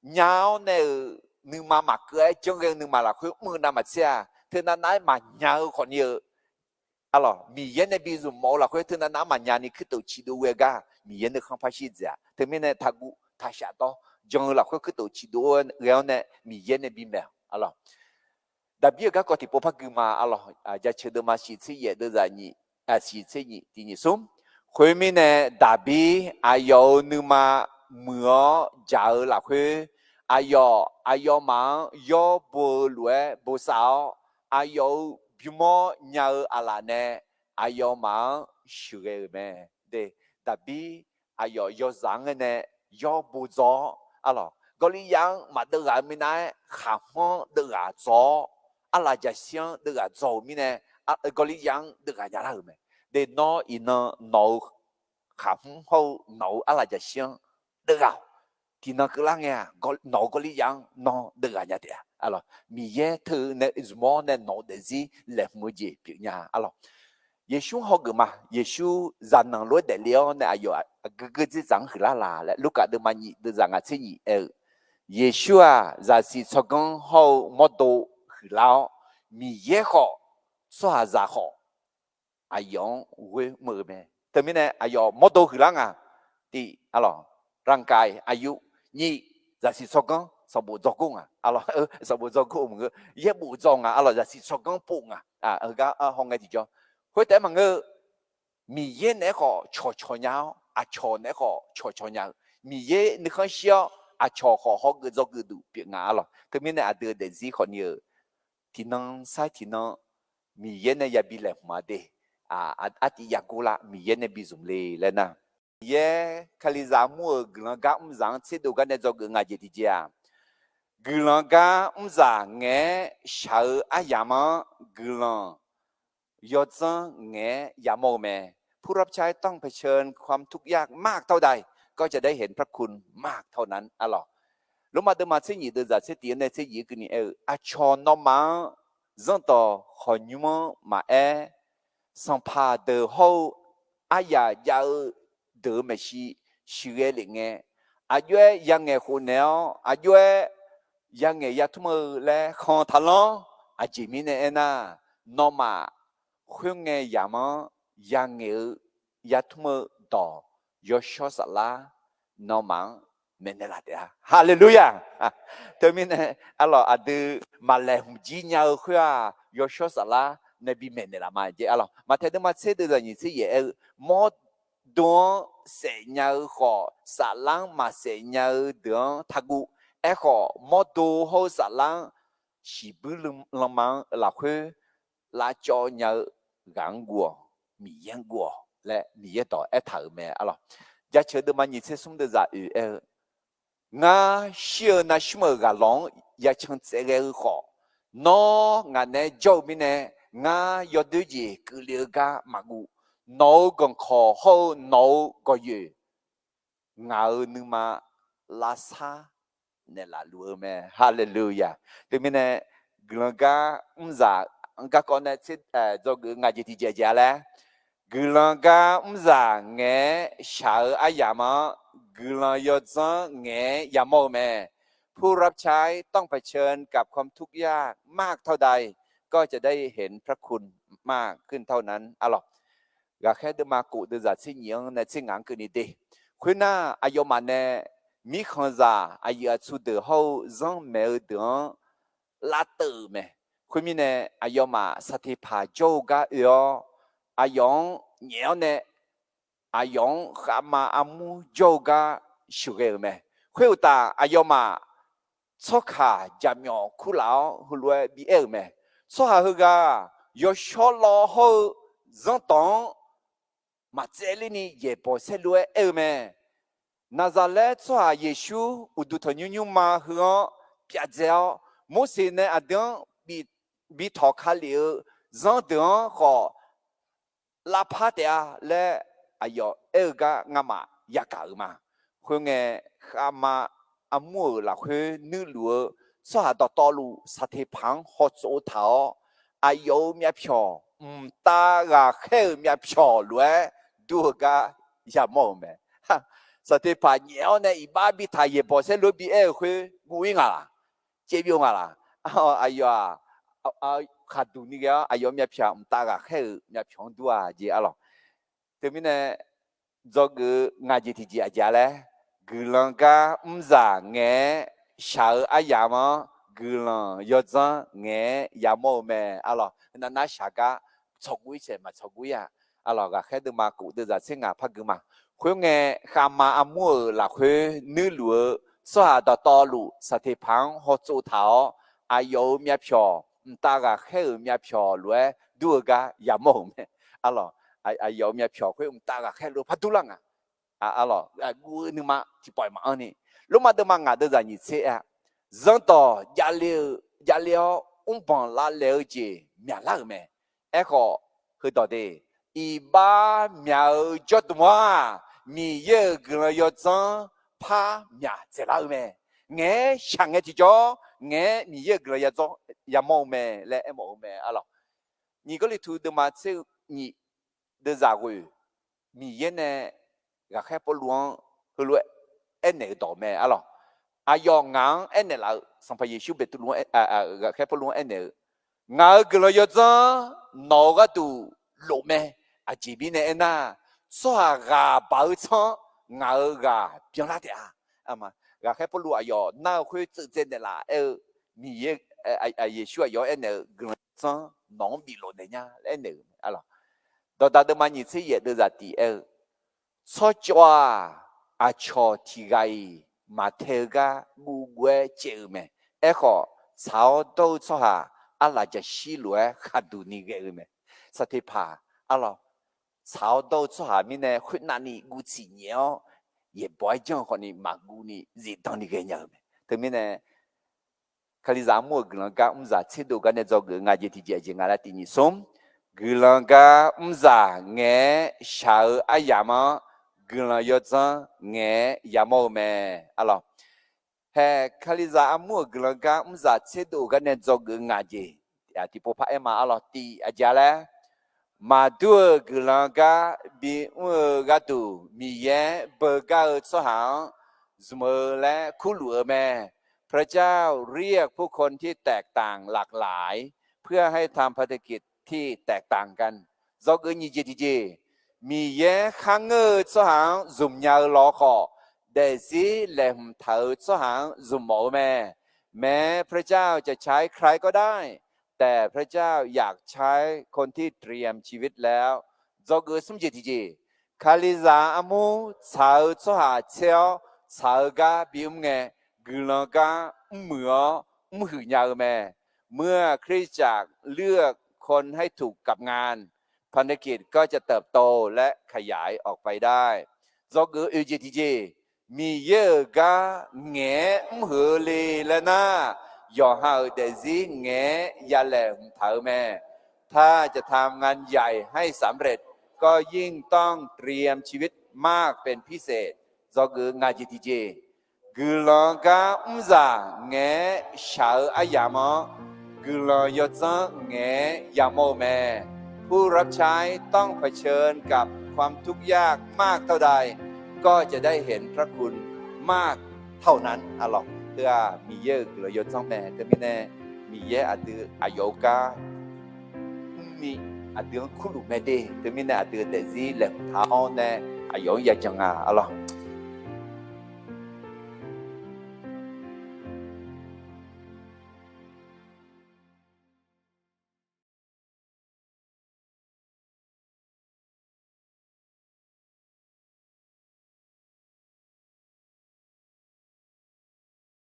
nya-awr nae-euq nuima maqkeuv-aer janr ghae-eu nuima lafkhoer mr-eu navmaqtser-aq, teunav nav-aer maqnya-eu khawfni-eu, arlawq, Miqyaer nae bi zmq mawf-eu lafkhoer teunav nav-aer maqnya ni kuirtof ciqdov ghae gar Miqyaer nuikhanr par shir dzaeq-a. Teumirnae taqguv taqshaf dawr jan-eu lafkhoer kuirtof ciqdov ghae-awr nae Miqyaer nae bimaeq-awq, arlawq. Daqbir-euq garkawv tiqpov par gui ma, arlawq. Jaceuq deuvma shiq tser yaef deuvzaq nyiq, shiq tser nyiq tiq nyiq smr. Khoermirnae, Daqbir aqyawf-euq nuima muiq-awr jaq-eu lafkhoer, aqyawf aqyawfmaf-anr yawr bo-eu lof-aer bosav-awr, aqyawf-euq bymr-awr nya-eu aqlaf nae aqyawfmaf-anr sheuqghae-euq mae. De, Daqbir aqyawf yawzaq-anr aer nae yawr bo dzaw-awr, arlawq, Gawrliryar-anr maqdeuv ghaq-eu minav-aer khaqhmr-anr deuv ghaq dzaw-awr, arlaf jaqshir-anr deuv ghaq dzaw-euq mirnae, Gawrliryar-anr deuv ghaq nya lar-euq mae. De, nawr iqnan nawq-euq khaqhmr hawr-eu nawq-euq arlaf jaqshir-anr deuv ghaq-awq. Tiqnan keuvlar ngae-aq, nawq-euq Gawrliryar-anr nawr deuv ghaq nya taef-a, arlawq. Miqyaer teu nae zmq-awr nae nawq-euq daefzir laeqhmq-eu jeq pyeufnya, arlawq. Yeqsur hawgeuf ma. Yeqsur zaqnanq lof-aer daefle-awr nae aqyawf aqgeu geur dzerdzaq-anr huiqlar la laer Lurkaf deuvma nyiq deuvzaq ngaq tser nyiq aer-eu, Yeqsur-aq, zaqsiq tsawrganr hawr-eu mawrdo huiqlar-awr, Miqyaer khawf, tsawrhaqzaq khawf, aqyawf-anr ghoer mr-eu mae. Teumirnae aqyawf mawrdo huiqlar nga. Tiq, arlawq, ร่างกาย, อายุ, nyiq, zaqsiq tsawrganr sanqbof dzawrgor nga, sanqbof dzawrgor maqngeur, yaerbof dzaw nga, arlawq, zaqsiq tsawrganr pov nga, heugar hawngae tiqjawr. Khoertaef-aer maqngeur-eu, Miqyaer naeq-aer khawf cawqcawq nya-awr, aqcawq naeq-aer khawf cawqcawq nya-eu, Miqyaer nuikhanr shir-awr, aqcawq khawf hawgeuf dzawgeuf duq pyeuf nga, arlawq. Teumirnae aqdui-eu daefzir khawfni-eu, tiqnan sair tiqnan Miqyaer nae yabi laeqhmq-a de, artiv yagor lar Miqyaer nae bi zmq le laer nar, Miqyaer Kalizaq mur-euq guiqlanq gar mrzaq-anr tserdov gar nae dzawgeuf ngaq jeq tiqjeq-aq, guiqlanq gar mrzaq ngaeq-aer shaq-eu aryamq-anr guiqlanq yawdzanr ngaeq-aer yamawr-eu mae. ผู้รับใช้ต้องเผชิญความทุกข์ยากมากเท่าใด ก็จะได้เห็นพระคุณมากเท่านั้น arlawq. Lormav deuvma tser nyiq deuvzaq tser tiq-anr nae tser nyiq-aer keuvni aer-eu, aqcawq nawmaf-anr zanrdawq khawqnymr-anr maqaer, sanqpaq deuq hawr-eu aryaq jav-eu deuq-euq maeqshi sheuqghae lef ngae, aqjox-aer yangaeq khofnaeq-awr, aqjox-aer yangaeq yatmr-eu laer khan taqlanr. Aqjeq mirnae aernar, nawmaf khoerngae yamq-anr yangaeq-eu yatmr-eu dawq yawshawr saflar nawmaf-anr maeqnaeq laf taef-a. Haleluya! Teumirnae arlawq, aqdui maqlaeqhmq jir nya-eu khoer-aq, yawshawr saflar nae bi maeqnaeq laf ma jeq, arlawq. Maqtaeq deuvma tser deuvzaq nyiq tser yaef aer-eu, mawrdo-anr saef nya-eu khawf, saflar-anr maqsaef nya-eu deuq-anr taqguv. Aerkhawf, mawrdo hawr-eu saflar-anr shiqbuir lanma-anr lafkhoer lavcawv nya-eu ghaq-anr guv-awq, Miqyaer-anr guv-awq laer Miqyaer dawq aertaq-euq mae, arlawq. Jaceuq deuvma nyiq tser smr deuvzaq oeq aer-eu, Ngar shir-eu navsmr-euq ghaqlawq-anr yacan tsaev ghae-eu khawf, nawr ngaq naeq-aer jawr-eu mirnae, ngar yawdoer jeq keuvle-eu gar maqguv. Nawq-euq ganqkawq hawr-eu nawq-euq gawqyoeq ngaq-euq nuima lavsar naeqlaf luf-eu mae. Haleluya! Teumirnae guiqlanq gar mrzaq-anr garkawv nae dzawgeuf ngaq jeq tiqjeq jeq-a laer, guiqlanq gar mrzaq ngaeq-aer shaq-eu aryamq-anr guiqlanq yawdzanr ngaeq-aer yamawr-eu mae. ผู้รับใช้ต้องเผชิญกับความทุกข์ยากมากเท่าใด ก็จะได้เห็นพระคุณมากขึ้นเท่านั้น arlawq. Ghaqkhaer deuvma kof deuvzaq tser nyiq-anr nae tser ngaq-anr keuvni de. Khoernar, aqyawfmaf nae mirkhanqzaq aqyuif aqtsu deuq hawr-eu zanrmaeq-eu deuq-anr lavteuv-euq mae. Khoermirnae, aqyawfmaf saqteqpaq jawr-eu gar oe-awr, aqyawf-anr nyaef-awr nae, aqyawf-anr khavma armur jawr-eu gar sheuqghae-euq mae. Khoeruqtaf, aqyawfmaf tsawrkaq jaqmyawf kurlaf-awr heulof-aer bi aer-euq mae. Tsawrhaq heughaq yawshawr lawv hawr-eu zanrdawq-anr maqtsaevler ni yaeqbawq saerlu-aer aer-eu mae. Naqzaqlaer tsawrhaq Yeqsur uqduq tanqnymr nymrma heu-anr pyavdzae-awr, Morseq nae aqdui-anr bi tawq ka lef-eu zanrdeuq-anr khawf lavpar taef-a laer aqyawf aer-eu gar ngamaf yagaq-euq ma. Khoerngae, khavma armur-euq lafkhoer nuirluf-eu tsawrhaq dawqtawvluf saqteqpaq-anr hawtsov taq-awr, aqyawf-euq myavpyawq mqtav ghaqkhaer-euq myavpyawq lof-aer dur-eu gar yamawr-euq mae. Saqteqpaq nyaef-awr nae iqbax bitaq yaeqbawq saerlu-aer bi aer-eu khoer guv-ir ngaq laq? Caevbyov ngaq laq? Aqyawf-aq, khaqduq ni ghae-awr aqyawf-euq myavpyawq mqtav ghaqkhaer-euq myavpyawq-anr dur-a jeq, arlawq. Teumirnae dzawgeuf-eu ngaq jeq tiqjeq aqjeq-a laer, guiqlanq gar mrzaq ngaeq-aer shaq-eu aryamq-anr guiqlanq yawdzanr ngaeq-aer yamawr-eu mae, arlawq. Navnar shaq gar tsawqguv-ir taeq maqtsawqguv-ir-a, arlawq. Ghaqkhaer deuvma kof deuvzaq tser ngaq par gui ma. Khoerngae, khavma armur-euq lafkhoer nuirluf-eu tsawrhaq dawqtawvluf saqteqpaq-anr hawtsov taq-awr, aqyawf-euq myavpyawq mqtav ghaqkhaer-euq myavpyawq lof-aer dur-eu gar yamawr-euq mae, arlawq. Aqyawf-euq myavpyawq khoer mqtav ghaqkhaer lof-aer par durlar nga, arlawq. Guv-eu nuima tiqpawf-iq maqanr ni, Lormav deuvma ngaq deuvzaq nyiq tser-a, zanrdawq javle-eu, javle-awr mrbanq lavlaeq-eu jeq myaqlar-euq mae. Aerkhawf, heudawq de, iqbax myaq-eu jawrdmq-aq, Miqyaer-euq guiqlanq yawdzanr par myaq dzaeqlar-eu mae. Ngaeq-aer shaq ngae tiqjawr, ngaeq-aer Miqyaer-euq guiqlanq yawdzanr yamawr-eu mae laer aermawf-eu mae, arlawq. Nyiq Gawrliqtu deuvma tser nyiq deuvzaq ghoeq, Miqyaer nae ghaqkhaer Pawrluv-anr heulof-aer aernaeq-eu dawq mae, arlawq. Aqyawf ngaq-anr aernaeq laf-eu, Sanqpaq Yeqsur Beqtuvluv-anr, ghaqkhaer Pawrluv-anr aernaeq-eu, Ngaq-euq guiqlanq yawdzanr nawq-euq gharduq lof mae. Aqjeq mirnae aernar, tsawrhaq ghaq baq-eu tsanr ngaq-euq ghaq byanlar taef-a, arma. Ghaqkhaer Pawrluv aqyawf nar-eu khoer tseuvdzae naeqlaf aer-eu, Miqyaer, Yeqsur aqyawf-anr aernaeq-eu, guiqlanq yawdzanr nawq-anr biflof naeq nya laer aernaeq-euq mae. Arlawq, Dawqdaq deuvma nyiq tser yaef deuvzaq tiq aer-eu, tsawrcawv-aq, aqcawq tiq ghaq-iq maqtae-eu gar guvguv-aer caev-eu mae. Aerkhawf, tsaq-awr dawr-eu tsawrhaq arlaqjaqshir lof-aer khaqduq ni ghae-eu mae. Saqteqpaq, arlawq, tsaq-awr dawr-eu tsawrhaq mirnae khoernavni guv tsiq nyaef-awr, yaeqbawq-aer janr-eu khawfni maqguv ni zifdan ni ghaenya-euq mae. Teumirnae, Kalizaq armur-euq guiqlanq gar mrzaq tserdov gar nae dzawgeuf nga jeq tiqjeq aqjeq nga laer tiq nyiq smr. Guiqlanq gar mrzaq ngaeq-aer shaq-eu aryamq-anr, guiqlanq yawdzanr ngaeq-aer yamawr-eu mae. Arlawq, hae, Kalizaq armur-euq guiqlanq gar mrzaq tserdov gar nae dzawgeuf nga jeq tiqpov paraer ma. Arlawq, tiq aqjeq laer, maqdur-euq guiqlanq gar bimr-eu gharduq Miqyaer beugar-eu tsawrhaq-anr zmq-eu laer kurluf-eu mae. พระเจ้าเรียกผู้คนที่แตกต่างหลากหลาย เพื่อให้ทำพันธกิจที่แตกต่างกัน Dzawgeuf nyiq jeq tiqjeq, Miqyaer kharngeur-eu tsawrhaq-anr zmq nya-eu lawr khawf, daefzir laeqhmq taq-eu tsawrhaq-anr zmq mawf-eu mae. แม้พระเจ้าจะใช้ใครก็ได้ แต่พระเจ้าอยากใช้คนที่เตรียมชีวิตแล้ว Dzawgeuf smr jeq tiqjeq, Kalizaq armur tsaq-eu tsawrhaq tser-awr tsaq-eu gar bimr ngae, guiqlanq gar mrmuiq-awr mrhuiq nya-eu mae. เมื่อคริสตจักรเลือกคนให้ถูกกับงาน พันธกิจก็จะเติบโต และขยายออกไปได้ Dzawgeuf oeq jeq tiqjeq, Miqyaer-euq gar ngaeq-aer mrhuiq-eu le laer nar, yawqha-euq daefzir ngaeq-aer yalaeqhmq taq-eu mae. ถ้าจะทำงานใหญ่ให้สำเร็จ ก็ยิ่งต้องเตรียมชีวิตมากเป็นพิเศษ Dzawgeuf nga jeq tiqjeq, guiqlanq gar mrzaq ngaeq-aer shaq-eu aryamq-anr, guiqlanq yawdzanr ngaeq-aer yamawr-eu mae. ผู้รับใช้ต้องเผชิญกับความทุกข์ยากมากเท่าใด ก็จะได้เห็นพระคุณมากเท่านั้น Arlawq, teu-aq Miqyaer-euq guiqlanq yawdzanr mae. Teumirnae, Miqyaer aqdui aqyawf-eu gar mrni aqdui-anr kurluf mae de. Teumirnae aqdui-euq daefzir laeqhmq taq-awr nae aqyawf-anr yajan nga. Arlawq,